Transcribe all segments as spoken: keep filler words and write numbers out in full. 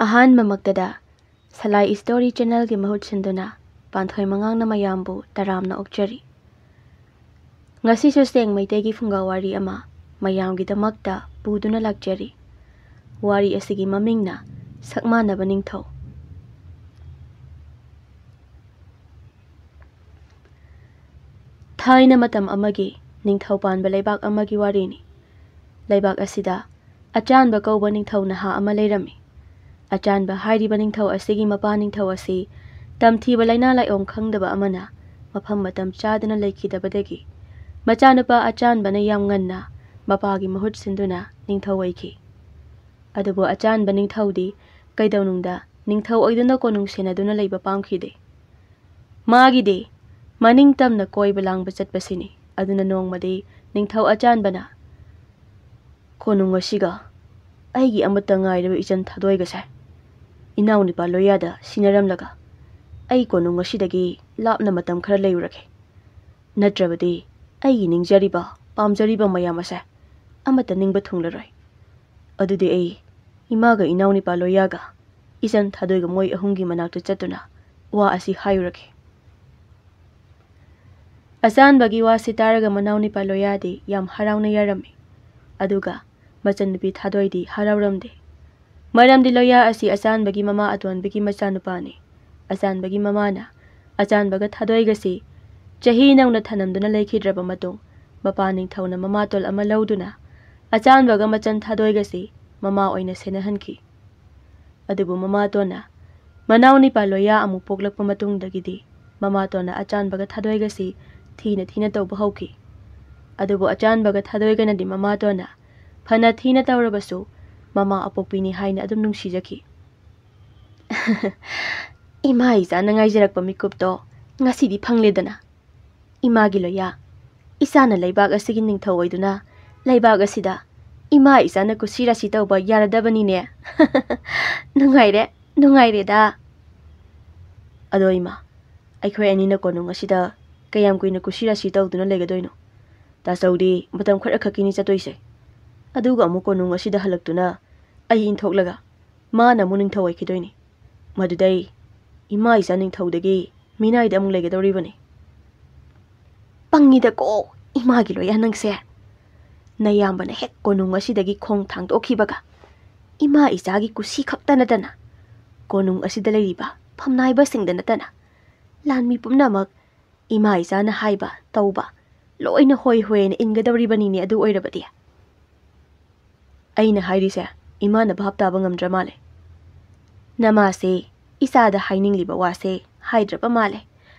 ꯑꯍꯥꯟꯕꯃꯛꯇꯗ ꯁꯂꯥꯏ story ꯆꯦꯅꯦꯜꯒꯤ ꯃꯍꯨꯠ ꯁꯤꯟꯗꯨꯅ ꯄꯥꯟꯊꯣꯏ ꯃꯉꯥꯡꯅ ꯃꯌꯥꯝꯕꯨ ꯇꯔꯥꯝꯅ ꯑꯣꯛꯆꯔꯤ꯫ ꯉꯁꯤꯁꯨ ꯁꯦꯡ ꯃꯩꯇꯩꯒꯤ ꯐꯨꯡꯒꯥ ꯋꯥꯔꯤ ꯑꯃ ꯃꯌꯥꯝꯒꯤꯗꯃꯛꯇ ꯄꯨꯗꯨꯅ ꯂꯥꯛꯆꯔꯤ꯫ ꯋꯥꯔꯤ ꯑꯁꯤꯒꯤ ꯃꯃꯤꯡꯅ ꯁꯛꯃꯥꯟꯅꯕ ꯅꯤꯡꯊꯧ꯫ ꯊꯥꯏꯅ ꯃꯇꯝ ꯑꯃꯒꯤ ꯅꯤꯡꯊꯧ ꯄꯥꯟꯕ ꯂꯩꯕꯥꯛ ꯑꯃꯒꯤ ꯋꯥꯔꯤꯅꯤ꯫ ꯂꯩꯕꯥꯛ ꯑꯁꯤꯗ ꯑꯆꯥꯟꯕ ꯀꯧꯕ ꯅꯤꯡꯊꯧ ꯅꯍꯥ ꯑꯃ ꯂꯩꯔꯝꯃꯤ꯫ ꯑꯆꯥꯟꯕ ꯍꯥꯏꯔꯤꯕ ꯅꯤꯡꯊꯧ ꯑꯁꯤꯒꯤ ꯃꯄꯥ ꯅꯤꯡꯊꯧ ꯑꯁꯤ ꯇꯝꯊꯤꯕ ꯂꯥꯏꯅꯥ ꯂꯥꯏꯑꯣꯡ ꯈꯪꯗꯕ ꯑꯃꯅ ꯃꯐꯝ ꯃꯇꯝ ꯆꯥꯗꯅ ꯂꯩꯈꯤꯗꯕꯗꯒꯤ ꯃꯆꯥꯅꯨꯄꯥ ꯑꯆꯥꯟꯕꯅ ꯌꯥꯝ ꯉꯟꯅ ꯃꯄꯥꯒꯤ ꯃꯍꯨꯠ ꯁꯤꯟꯗꯨꯅ ꯅꯤꯡꯊꯧ ꯑꯣꯏꯈꯤ꯫ ꯑꯗꯨꯕꯨ ꯑꯆꯥꯟꯕ ꯅꯤꯡꯊꯧꯗꯤ ꯀꯩꯗꯧꯅꯨꯡꯗ ꯅꯤꯡꯊꯧ ꯑꯣꯏꯗꯨꯅ ꯀꯣꯅꯨꯡ ꯁꯦꯟꯅꯗꯨꯅ ꯂꯩꯕ ꯄꯥꯝꯈꯤꯗꯦ꯫ ꯃꯥꯒꯤꯗꯤ ꯃꯅꯤꯡ ꯇꯝꯅ ꯀꯣꯏꯕ ꯂꯥꯡꯕ ꯆꯠꯄꯁꯤꯅꯤ꯫ ꯑꯗꯨꯅ ꯅꯣꯡꯃꯗꯤ ꯅꯤꯡꯊꯧ ꯑꯆꯥꯟꯕꯅ, "ꯀꯣꯅꯨꯡ ꯑꯁꯤꯒ ꯑꯩꯒꯤ ꯑꯃꯠꯇ ꯉꯥꯏꯔꯕ ꯏꯆꯟ ꯊꯥꯗꯣꯏꯒꯁꯦ ꯏꯅꯥꯎꯅꯨꯄꯥ ꯂꯣꯌꯥꯗ ꯁꯤꯟꯅꯔꯝꯂꯒ ꯑꯩ ꯀꯣꯅꯨꯡ ꯑꯁꯤꯗꯒꯤ ꯂꯥꯞꯅ ꯃꯇꯝ ꯈꯔ ꯂꯩꯔꯨꯔꯒꯦ꯫ ꯅꯠꯇ꯭ꯔꯕꯗꯤ ꯑꯩꯒꯤ ꯅꯤꯡꯖꯔꯤꯕ, ꯄꯥꯝꯖꯔꯤꯕ ꯃꯌꯥꯝ ꯑꯁꯦ ꯑꯃꯠꯇ ꯅꯤꯡꯕ ꯊꯨꯡꯂꯔꯣꯏ꯫ ꯑꯗꯨꯗꯤ ꯑꯩ ꯏꯃꯥꯒ ꯏꯅꯥꯎꯅꯨꯄꯥ ꯂꯣꯌꯥꯒ ꯏꯆꯟ ꯊꯥꯗꯣꯏꯒ ꯃꯣꯏ ꯑꯍꯨꯝꯒꯤ ꯃꯅꯥꯛꯇ ꯆꯠꯇꯨꯅ ꯋꯥ ꯑꯁꯤ ꯍꯥꯏꯔꯨꯔꯒꯦ꯫" ꯑꯆꯥꯟꯕꯒꯤ ꯋꯥꯁꯤ ꯇꯥꯔꯒ ꯃꯅꯥꯎꯅꯨꯄꯥ ꯂꯣꯌꯥꯗꯤ ꯌꯥꯝ ꯍꯔꯥꯎꯅ ꯌꯥꯔꯝꯃꯤ꯫ ꯑꯗꯨꯒ ꯃꯆꯟꯅꯨꯄꯤ ꯊꯥꯗꯣꯏꯗꯤ ꯍꯔꯥꯎꯔꯝꯗꯦ꯫ ꯃꯔꯝꯗꯤ ꯂꯣꯌꯥ ꯑꯁꯤ ꯑꯆꯥꯟꯕꯒꯤ ꯃꯃꯥ ꯑꯇꯣꯟꯕꯤꯒꯤ ꯃꯆꯥꯅꯨꯄꯥꯅꯤ꯫ ꯑꯆꯥꯟꯕꯒꯤ ꯃꯃꯥꯅ ꯑꯆꯥꯟꯕꯒ ꯊꯥꯗꯣꯏꯒꯁꯤ ꯆꯍꯤ ꯅꯧꯅ ꯊꯅꯝꯗꯨꯅ ꯂꯩꯈꯤꯗ꯭ꯔꯕ ꯃꯇꯨꯡ, ꯃꯄꯥ ꯅꯤꯡꯊꯧꯅ ꯃꯃꯥꯇꯣꯜ ꯑꯃ ꯂꯧꯗꯨꯅ ꯑꯆꯥꯟꯕꯒ ꯃꯆꯟ ꯊꯥꯗꯣꯏꯒꯁꯤ ꯃꯃꯥ ꯑꯣꯏꯅ ꯁꯦꯟꯅꯍꯟꯈꯤ꯫ ꯑꯗꯨꯕꯨ ꯃꯃꯥꯇꯣꯟꯅ ꯃꯅꯥꯎꯅꯨꯄꯥ ꯂꯣꯌꯥ ꯑꯃꯨꯛ ꯄꯣꯛꯂꯛꯄ ꯃꯇꯨꯡꯗꯒꯤꯗꯤ ꯃꯃꯥꯇꯣꯟꯅ ꯑꯆꯥꯟꯕꯒ ꯊꯥꯗꯣꯏꯒꯁꯤ ꯊꯤꯅ ꯊꯤꯅ ꯇꯧꯕ ꯍꯧꯈꯤ꯫ ꯑꯗꯨꯕꯨ ꯑꯆꯥꯟꯕꯒ ꯊꯥꯗꯣꯏꯒꯅꯗꯤ ꯃꯃꯥꯇꯣꯟꯅ ꯐꯅ ꯊꯤꯅ ꯇꯧꯔꯕꯁꯨ ꯃꯃꯥ ꯑꯄꯣꯛꯄꯤꯅꯤ ꯍꯥꯏꯅ ꯑꯗꯨꯝ ꯅꯨꯡꯁꯤꯖꯈꯤ꯫ "ꯏꯃꯥ ꯏꯆꯥꯅ ꯉꯥꯏꯖꯔꯛꯄ ꯃꯤꯀꯨꯞꯇꯣ ꯉꯁꯤꯗꯤ ꯐꯪꯂꯦꯗꯅ꯫ ꯏꯃꯥꯒꯤ ꯂꯣꯌꯥ, ꯏꯆꯥꯅ ꯂꯩꯕꯥꯛ ꯑꯁꯤꯒꯤ ꯅꯤꯡꯊꯧ ꯑꯣꯏꯗꯨꯅ ꯂꯩꯕꯥꯛ ꯑꯁꯤꯗ ꯏꯃꯥ ꯏꯆꯥꯅ ꯀꯨꯁꯤ ꯔꯥꯁꯤ ꯇꯧꯕ ꯌꯥꯔꯗꯕꯅꯤꯅꯦ꯫" "ꯅꯨꯡꯉꯥꯏꯔꯦ, ꯅꯨꯡꯉꯥꯏꯔꯦꯗ꯫" "ꯑꯗꯣ ꯏꯃꯥ, ꯑꯩꯈꯣꯏ ꯑꯅꯤꯅ ꯀꯣꯅꯨꯡ ꯑꯁꯤꯗ ꯀꯌꯥꯝ ꯀꯨꯏꯅ ꯀꯨꯁꯤ ꯔꯥꯁꯤ ꯇꯧꯗꯨꯅ ꯂꯩꯒꯗꯣꯏꯅꯣ? ꯇꯥꯆꯧꯗꯤ ꯃꯇꯝ ꯈꯔ ꯈꯛꯀꯤꯅꯤ ꯆꯠꯇꯣꯏꯁꯦ꯫ ꯑꯗꯨꯒ ꯑꯃꯨꯛ ꯀꯣꯅꯨꯡ ꯑꯁꯤꯗ ꯍꯜꯂꯛꯇꯨꯅ ꯑꯩ ꯏꯟꯊꯣꯛꯂꯒ ꯃꯥꯅ ꯑꯃꯨꯛ ꯅꯤꯡꯊꯧ ꯑꯣꯏꯈꯤꯗꯣꯏꯅꯤ꯫ ꯃꯗꯨꯗꯩ ꯏꯃꯥ ꯏꯆꯥ ꯅꯤꯡꯊꯧꯗꯒꯤ ꯃꯤꯅꯥꯏꯗ ꯑꯃꯨꯛ ꯂꯩꯒꯗꯧꯔꯤꯕꯅꯤ꯫ "ꯄꯪꯉꯤꯗꯀꯣ, ꯏꯃꯥꯒꯤ ꯂꯣꯌꯥ ꯅꯪꯁꯦ꯫ ꯅꯌꯥꯝꯕꯅ ꯍꯦꯛ ꯀꯣꯅꯨꯡ ꯑꯁꯤꯗꯒꯤ ꯈꯣꯡ ꯊꯥꯡꯗꯣꯛꯈꯤꯕꯒ, ꯏꯃꯥ ꯏꯆꯥꯒꯤ ꯀꯨꯁꯤ ꯈꯛꯇ ꯅꯠꯇꯅ, ꯀꯣꯅꯨꯡ ꯑꯁꯤꯗ ꯂꯩꯔꯤꯕ ꯐꯝꯅꯥꯏꯕꯁꯤꯡꯗ ꯅꯠꯇꯅ, ꯂꯥꯟꯃꯤ ꯄꯨꯝꯅꯃꯛ ꯏꯃꯥ ꯏꯆꯥꯅ ꯍꯥꯏꯕ ꯇꯧꯕ ꯂꯣꯏꯅ ꯍꯣꯏ ꯍꯣꯏꯅ ꯏꯟꯒꯗꯧꯔꯤꯕꯅꯤꯅꯦ꯫ ꯑꯗꯨ ꯑꯣꯏꯔꯕꯗꯤ ꯑꯩꯅ ꯍꯥꯏꯔꯤꯁꯦ ꯏꯃꯥꯅ ꯚꯥꯞ ꯇꯥꯕ ꯉꯝꯗ꯭ꯔ ꯃꯥꯜꯂꯦ꯫ ꯅꯃꯥꯁꯦ ꯏꯆꯥꯗ ꯍꯥꯏꯅꯤꯡꯂꯤꯕ ꯋꯥꯁꯦ ꯍꯥꯏꯗ꯭ꯔꯕ ꯃꯥꯜꯂꯦ꯫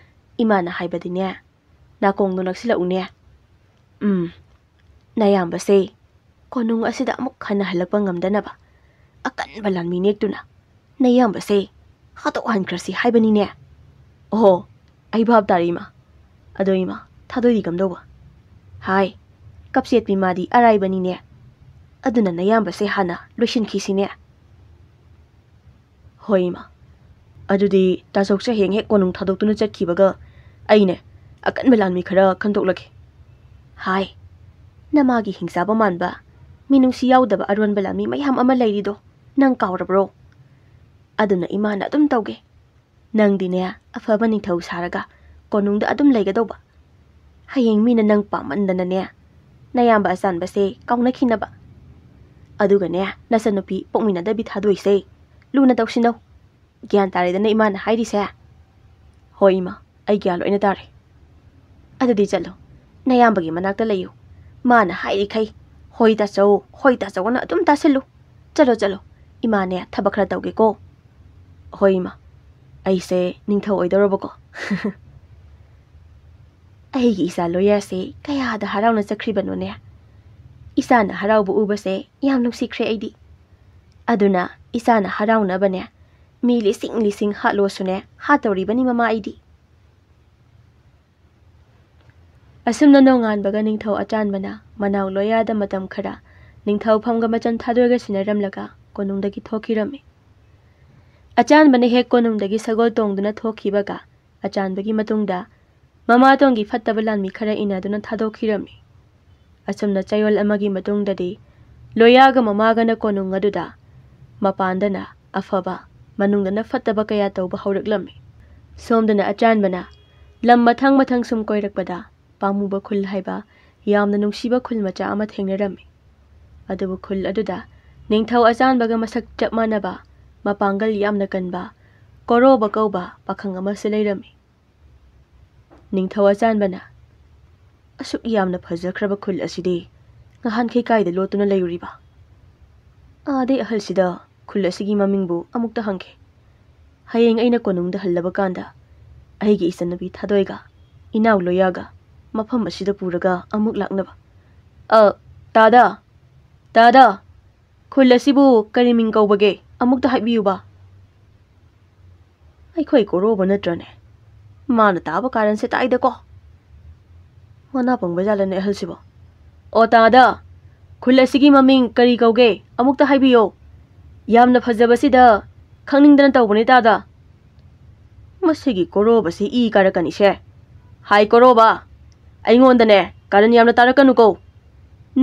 ꯏꯃꯥꯅ ꯍꯥꯏꯕꯗꯤꯅꯦ, ꯅꯥꯀꯣꯡꯗꯣ ꯅꯛꯁꯤꯜꯂꯛꯎꯅꯦ꯫ ꯎꯝ, ꯅꯌꯥꯝꯕꯁꯦ ꯀꯣꯅꯨꯡ ꯑꯁꯤꯗ ꯑꯃꯨꯛ ꯍꯟꯅ ꯍꯜꯂꯛꯄ ꯉꯝꯗꯅꯕ ꯑꯀꯟꯕ ꯂꯥꯟꯃꯤ ꯅꯦꯛꯇꯨꯅ ꯅꯌꯥꯝꯕꯁꯦ ꯍꯥꯠꯇꯣꯛꯍꯟꯈ꯭ꯔꯁꯤ ꯍꯥꯏꯕꯅꯤꯅꯦ꯫ ꯑꯣꯍꯣ, ꯑꯩ ꯚꯥꯞ ꯇꯥꯔꯦ ꯏꯃꯥ꯫ ꯑꯗꯣ ꯏꯃꯥ, ꯊꯥꯗꯣꯏꯗꯤ ꯀꯝꯗꯧꯕ? ꯍꯥꯏ, ꯀꯞꯆꯦꯠꯄꯤ ꯃꯥꯗꯤ ꯑꯔꯥꯏꯕꯅꯤꯅꯦ꯫ ꯑꯗꯨꯅ ꯅꯌꯥꯝꯕꯁꯦ ꯍꯥꯟꯅ ꯂꯣꯏꯁꯤꯟꯈꯤꯁꯤꯅꯦ꯫ ꯍꯣꯏ ꯏꯃꯥ, ꯑꯗꯨꯗꯤ ꯇꯥꯆꯧꯁꯦ ꯍꯌꯦꯡ ꯍꯦꯛ ꯀꯣꯅꯨꯡ ꯊꯥꯗꯣꯛꯇꯨꯅ ꯆꯠꯈꯤꯕꯒ ꯑꯩꯅꯦ ꯑꯀꯟꯕ ꯂꯥꯟꯃꯤ ꯈꯔ ꯈꯟꯗꯣꯛꯂꯒꯦ꯫ ꯍꯥꯏ, ꯅꯃꯥꯒꯤ ꯍꯤꯡꯆꯥꯕ ꯃꯥꯟꯕ, ꯃꯤꯅꯨꯡꯁꯤ ꯌꯥꯎꯗꯕ ꯑꯔꯣꯟꯕ ꯂꯥꯟꯃꯤ ꯃꯌꯥꯝ ꯑꯃ ꯂꯩꯔꯤꯗꯣ ꯅꯪ ꯀꯥꯎꯔꯕ꯭ꯔꯣ? ꯑꯗꯨꯅ ꯏꯃꯥꯅ ꯑꯗꯨꯝ ꯇꯧꯒꯦ꯫ ꯅꯪꯗꯤꯅꯦ ꯑꯐꯕ ꯅꯤꯡꯊꯧ ꯁꯥꯔꯒ ꯀꯣꯅꯨꯡꯗ ꯑꯗꯨꯝ ꯂꯩꯒꯗꯧꯕ꯫ ꯍꯌꯦꯡ ꯃꯤꯅ ꯅꯪ ꯄꯥꯝꯃꯟꯗꯅꯅꯦ ꯅꯌꯥꯝꯕ ꯑꯆꯥꯟꯕꯁꯦ ꯀꯥꯎꯅꯈꯤꯅꯕ꯫ ꯑꯗꯨꯒꯅꯦ ꯅꯆꯟꯅꯨꯄꯤ ꯄꯣꯛꯃꯤꯟꯅꯗꯕꯤ ꯊꯥꯗꯣꯏꯁꯦ ꯂꯨꯅ ꯇꯧꯁꯤꯟꯅꯧ꯫ ꯒ꯭ꯌꯥꯟ ꯇꯥꯔꯦꯗꯅ ꯏꯃꯥꯅ ꯍꯥꯏꯔꯤꯁꯦ? ꯍꯣꯏ ꯏꯃꯥ, ꯑꯩ ꯒ꯭ꯌꯥꯟ ꯂꯣꯏꯅ ꯇꯥꯔꯦ꯫ ꯑꯗꯨꯗꯤ ꯆꯠꯂꯣ, ꯅꯌꯥꯝꯕꯒꯤ ꯃꯅꯥꯛꯇ ꯂꯩꯌꯨ꯫ ꯃꯥꯅ ꯍꯥꯏꯔꯤꯈꯩ "ꯍꯣꯏ ꯇꯥꯆꯧ, ꯍꯣꯏ ꯇꯥꯆꯧ" ꯑꯅ ꯑꯗꯨꯝ ꯇꯥꯁꯤꯜꯂꯨ꯫ ꯆꯠꯂꯣ ꯆꯠꯂꯣ, ꯏꯃꯥꯅꯦ ꯊꯕꯛ ꯈꯔ ꯇꯧꯒꯦꯀꯣ꯫ ꯍꯣꯏ ꯏꯃꯥ, ꯑꯩꯁꯦ ꯅꯤꯡꯊꯧ ꯑꯣꯏꯗꯧꯔꯕꯀꯣ꯫ ꯑꯩꯒꯤ ꯏꯆꯥ ꯂꯣꯌꯔꯁꯦ ꯀꯌꯥꯗ ꯍꯔꯥꯎꯅ ꯆꯠꯈ꯭ꯔꯤꯕꯅꯣꯅꯦ꯫ ꯏꯆꯥꯅ ꯍꯔꯥꯎꯕ ꯎꯕꯁꯦ ꯌꯥꯝ ꯅꯨꯡꯁꯤꯈ꯭ꯔꯦ ꯑꯩꯗꯤ꯫ ꯑꯗꯨꯅ ꯏꯆꯥꯅ ꯍꯔꯥꯎꯅꯕꯅꯦ ꯃꯤ ꯂꯤꯁꯤꯡ ꯂꯤꯁꯤꯡ ꯍꯥꯠꯂꯣꯁꯨꯅꯦ ꯍꯥꯠꯇꯧꯔꯤꯕꯅꯤ ꯃꯃꯥ ꯑꯩꯗꯤ꯫ ꯑꯁꯨꯝꯅ ꯅꯣꯡꯉꯥꯟꯕꯒ ꯅꯤꯡꯊꯧ ꯑꯆꯥꯟꯕꯅ ꯃꯅꯥꯎ ꯂꯣꯌꯥꯗ ꯃꯇꯝ ꯈꯔ ꯅꯤꯡꯊꯧ ꯐꯝꯒ ꯃꯆꯟ ꯊꯥꯗꯣꯏꯒ ꯁꯤꯟꯅꯔꯝꯂꯒ ꯀꯣꯅꯨꯡꯗꯒꯤ ꯊꯣꯛꯈꯤꯔꯝꯃꯤ꯫ ꯑꯆꯥꯟꯕꯅ ꯍꯦꯛ ꯀꯣꯅꯨꯡꯗꯒꯤ ꯁꯒꯣꯜ ꯇꯣꯡꯗꯨꯅ ꯊꯣꯛꯈꯤꯕꯒ ꯑꯆꯥꯟꯕꯒꯤ ꯃꯇꯨꯡꯗ ꯃꯃꯥꯇꯣꯟꯒꯤ ꯐꯠꯇꯕ ꯂꯥꯟꯃꯤ ꯈꯔ ꯏꯟꯅꯗꯨꯅ ꯊꯥꯗꯣꯛꯈꯤꯔꯝꯃꯤ꯫ ꯑꯁꯨꯝꯅ ꯆꯌꯣꯜ ꯑꯃꯒꯤ ꯃꯇꯨꯡꯗꯗꯤ ꯂꯣꯌꯥꯒ ꯃꯃꯥꯒꯅ ꯀꯣꯅꯨꯡ ꯑꯗꯨꯗ ꯃꯄꯥꯟꯗꯅ ꯑꯐꯕ, ꯃꯅꯨꯡꯗꯅ ꯐꯠꯇꯕ ꯀꯌꯥ ꯇꯧꯕ ꯍꯧꯔꯛꯂꯝꯃꯤ꯫ ꯁꯣꯝꯗꯅ ꯑꯆꯥꯟꯕꯅ ꯂꯝ ꯃꯊꯪ ꯃꯊꯪ ꯁꯨꯝ ꯀꯣꯏꯔꯛꯄꯗ ꯄꯥꯝꯃꯨꯕ ꯈꯨꯜ ꯍꯥꯏꯕ ꯌꯥꯝꯅ ꯅꯨꯡꯁꯤꯕ ꯈꯨꯜ ꯃꯆꯥ ꯑꯃ ꯊꯦꯡꯅꯔꯝꯃꯤ꯫ ꯑꯗꯨꯕꯨ ꯈꯨꯜ ꯑꯗꯨꯗ ꯅꯤꯡꯊꯧ ꯑꯆꯥꯟꯕꯒ ꯃꯁꯛ ꯆꯞ ꯃꯥꯟꯅꯕ, ꯃꯄꯥꯡꯒꯜ ꯌꯥꯝꯅ ꯀꯟꯕ ꯀꯣꯔꯣꯕ ꯀꯧꯕ ꯄꯥꯈꯪ ꯑꯃꯁꯨ ꯂꯩꯔꯝꯃꯤ꯫ ꯅꯤꯡꯊꯧ ꯑꯆꯥꯟꯕꯅ, "ꯑꯁꯨꯛ ꯌꯥꯝꯅ ꯐꯖꯈ꯭ꯔꯕ ꯈꯨꯜ ꯑꯁꯤꯗꯤ ꯉꯍꯥꯟꯈꯩ ꯀꯥꯏꯗ ꯂꯣꯠꯇꯨꯅ ꯂꯩꯔꯨꯔꯤꯕ? ꯑꯥꯗꯩ ꯑꯍꯜꯁꯤꯗ ꯈꯨꯜ ꯑꯁꯤꯒꯤ ꯃꯃꯤꯡꯕꯨ ꯑꯃꯨꯛꯇ ꯍꯪꯒꯦ꯫ ꯍꯌꯦꯡ ꯑꯩꯅ ꯀꯣꯅꯨꯡꯗ ꯍꯜꯂꯕ ꯀꯥꯟꯗ ꯑꯩꯒꯤ ꯏꯆꯟꯅꯨꯄꯤ ꯊꯥꯗꯣꯏꯒ ꯏꯅꯥꯎ ꯂꯣꯌꯥꯒ ꯃꯐꯝ ꯑꯁꯤꯗ ꯄꯨꯔꯒ ꯑꯃꯨꯛ ꯂꯥꯛꯅꯕ꯫" "ꯑ, ꯇꯥꯗ! ꯇꯥꯗ! ꯈꯨꯜ ꯑꯁꯤꯕꯨ ꯀꯔꯤ ꯃꯤꯡ ꯀꯧꯕꯒꯦ? ꯑꯃꯨꯛꯇ ꯍꯥꯏꯕꯤꯌꯨꯕ꯫" "ꯑꯩꯈꯣꯏ ꯀꯣꯔꯣꯕ ꯅꯠꯇ꯭ꯔꯅꯦ? ꯃꯥꯅ ꯇꯥꯕ ꯀꯥꯔꯟꯁꯦ ꯇꯥꯏꯗꯀꯣ꯫ ꯃꯅꯥ ꯄꯪꯕ ꯖꯥꯠꯂꯅꯦ ꯑꯍꯜꯁꯤꯕꯣ? ꯑꯣ ꯇꯥꯗ, ꯈꯨꯜ ꯑꯁꯤꯒꯤ ꯃꯃꯤꯡ ꯀꯔꯤ ꯀꯧꯒꯦ? ꯑꯃꯨꯛꯇ ꯍꯥꯏꯕꯤꯌꯣ꯫ ꯌꯥꯝꯅ ꯐꯖꯕꯁꯤꯗ ꯈꯪꯅꯤꯡꯗꯅ ꯇꯧꯕꯅꯦ ꯇꯥꯗ꯫" "ꯃꯁꯤꯒꯤ ꯀꯣꯔꯣꯕꯁꯤ ꯏ ꯀꯥꯔꯛꯀꯅꯤꯁꯦ꯫ ꯍꯥꯏ ꯀꯣꯔꯣꯕ, ꯑꯩꯉꯣꯟꯗꯅꯦ ꯀꯥꯔꯟ ꯌꯥꯝꯅ ꯇꯥꯔꯛꯀꯅꯨꯀꯣ꯫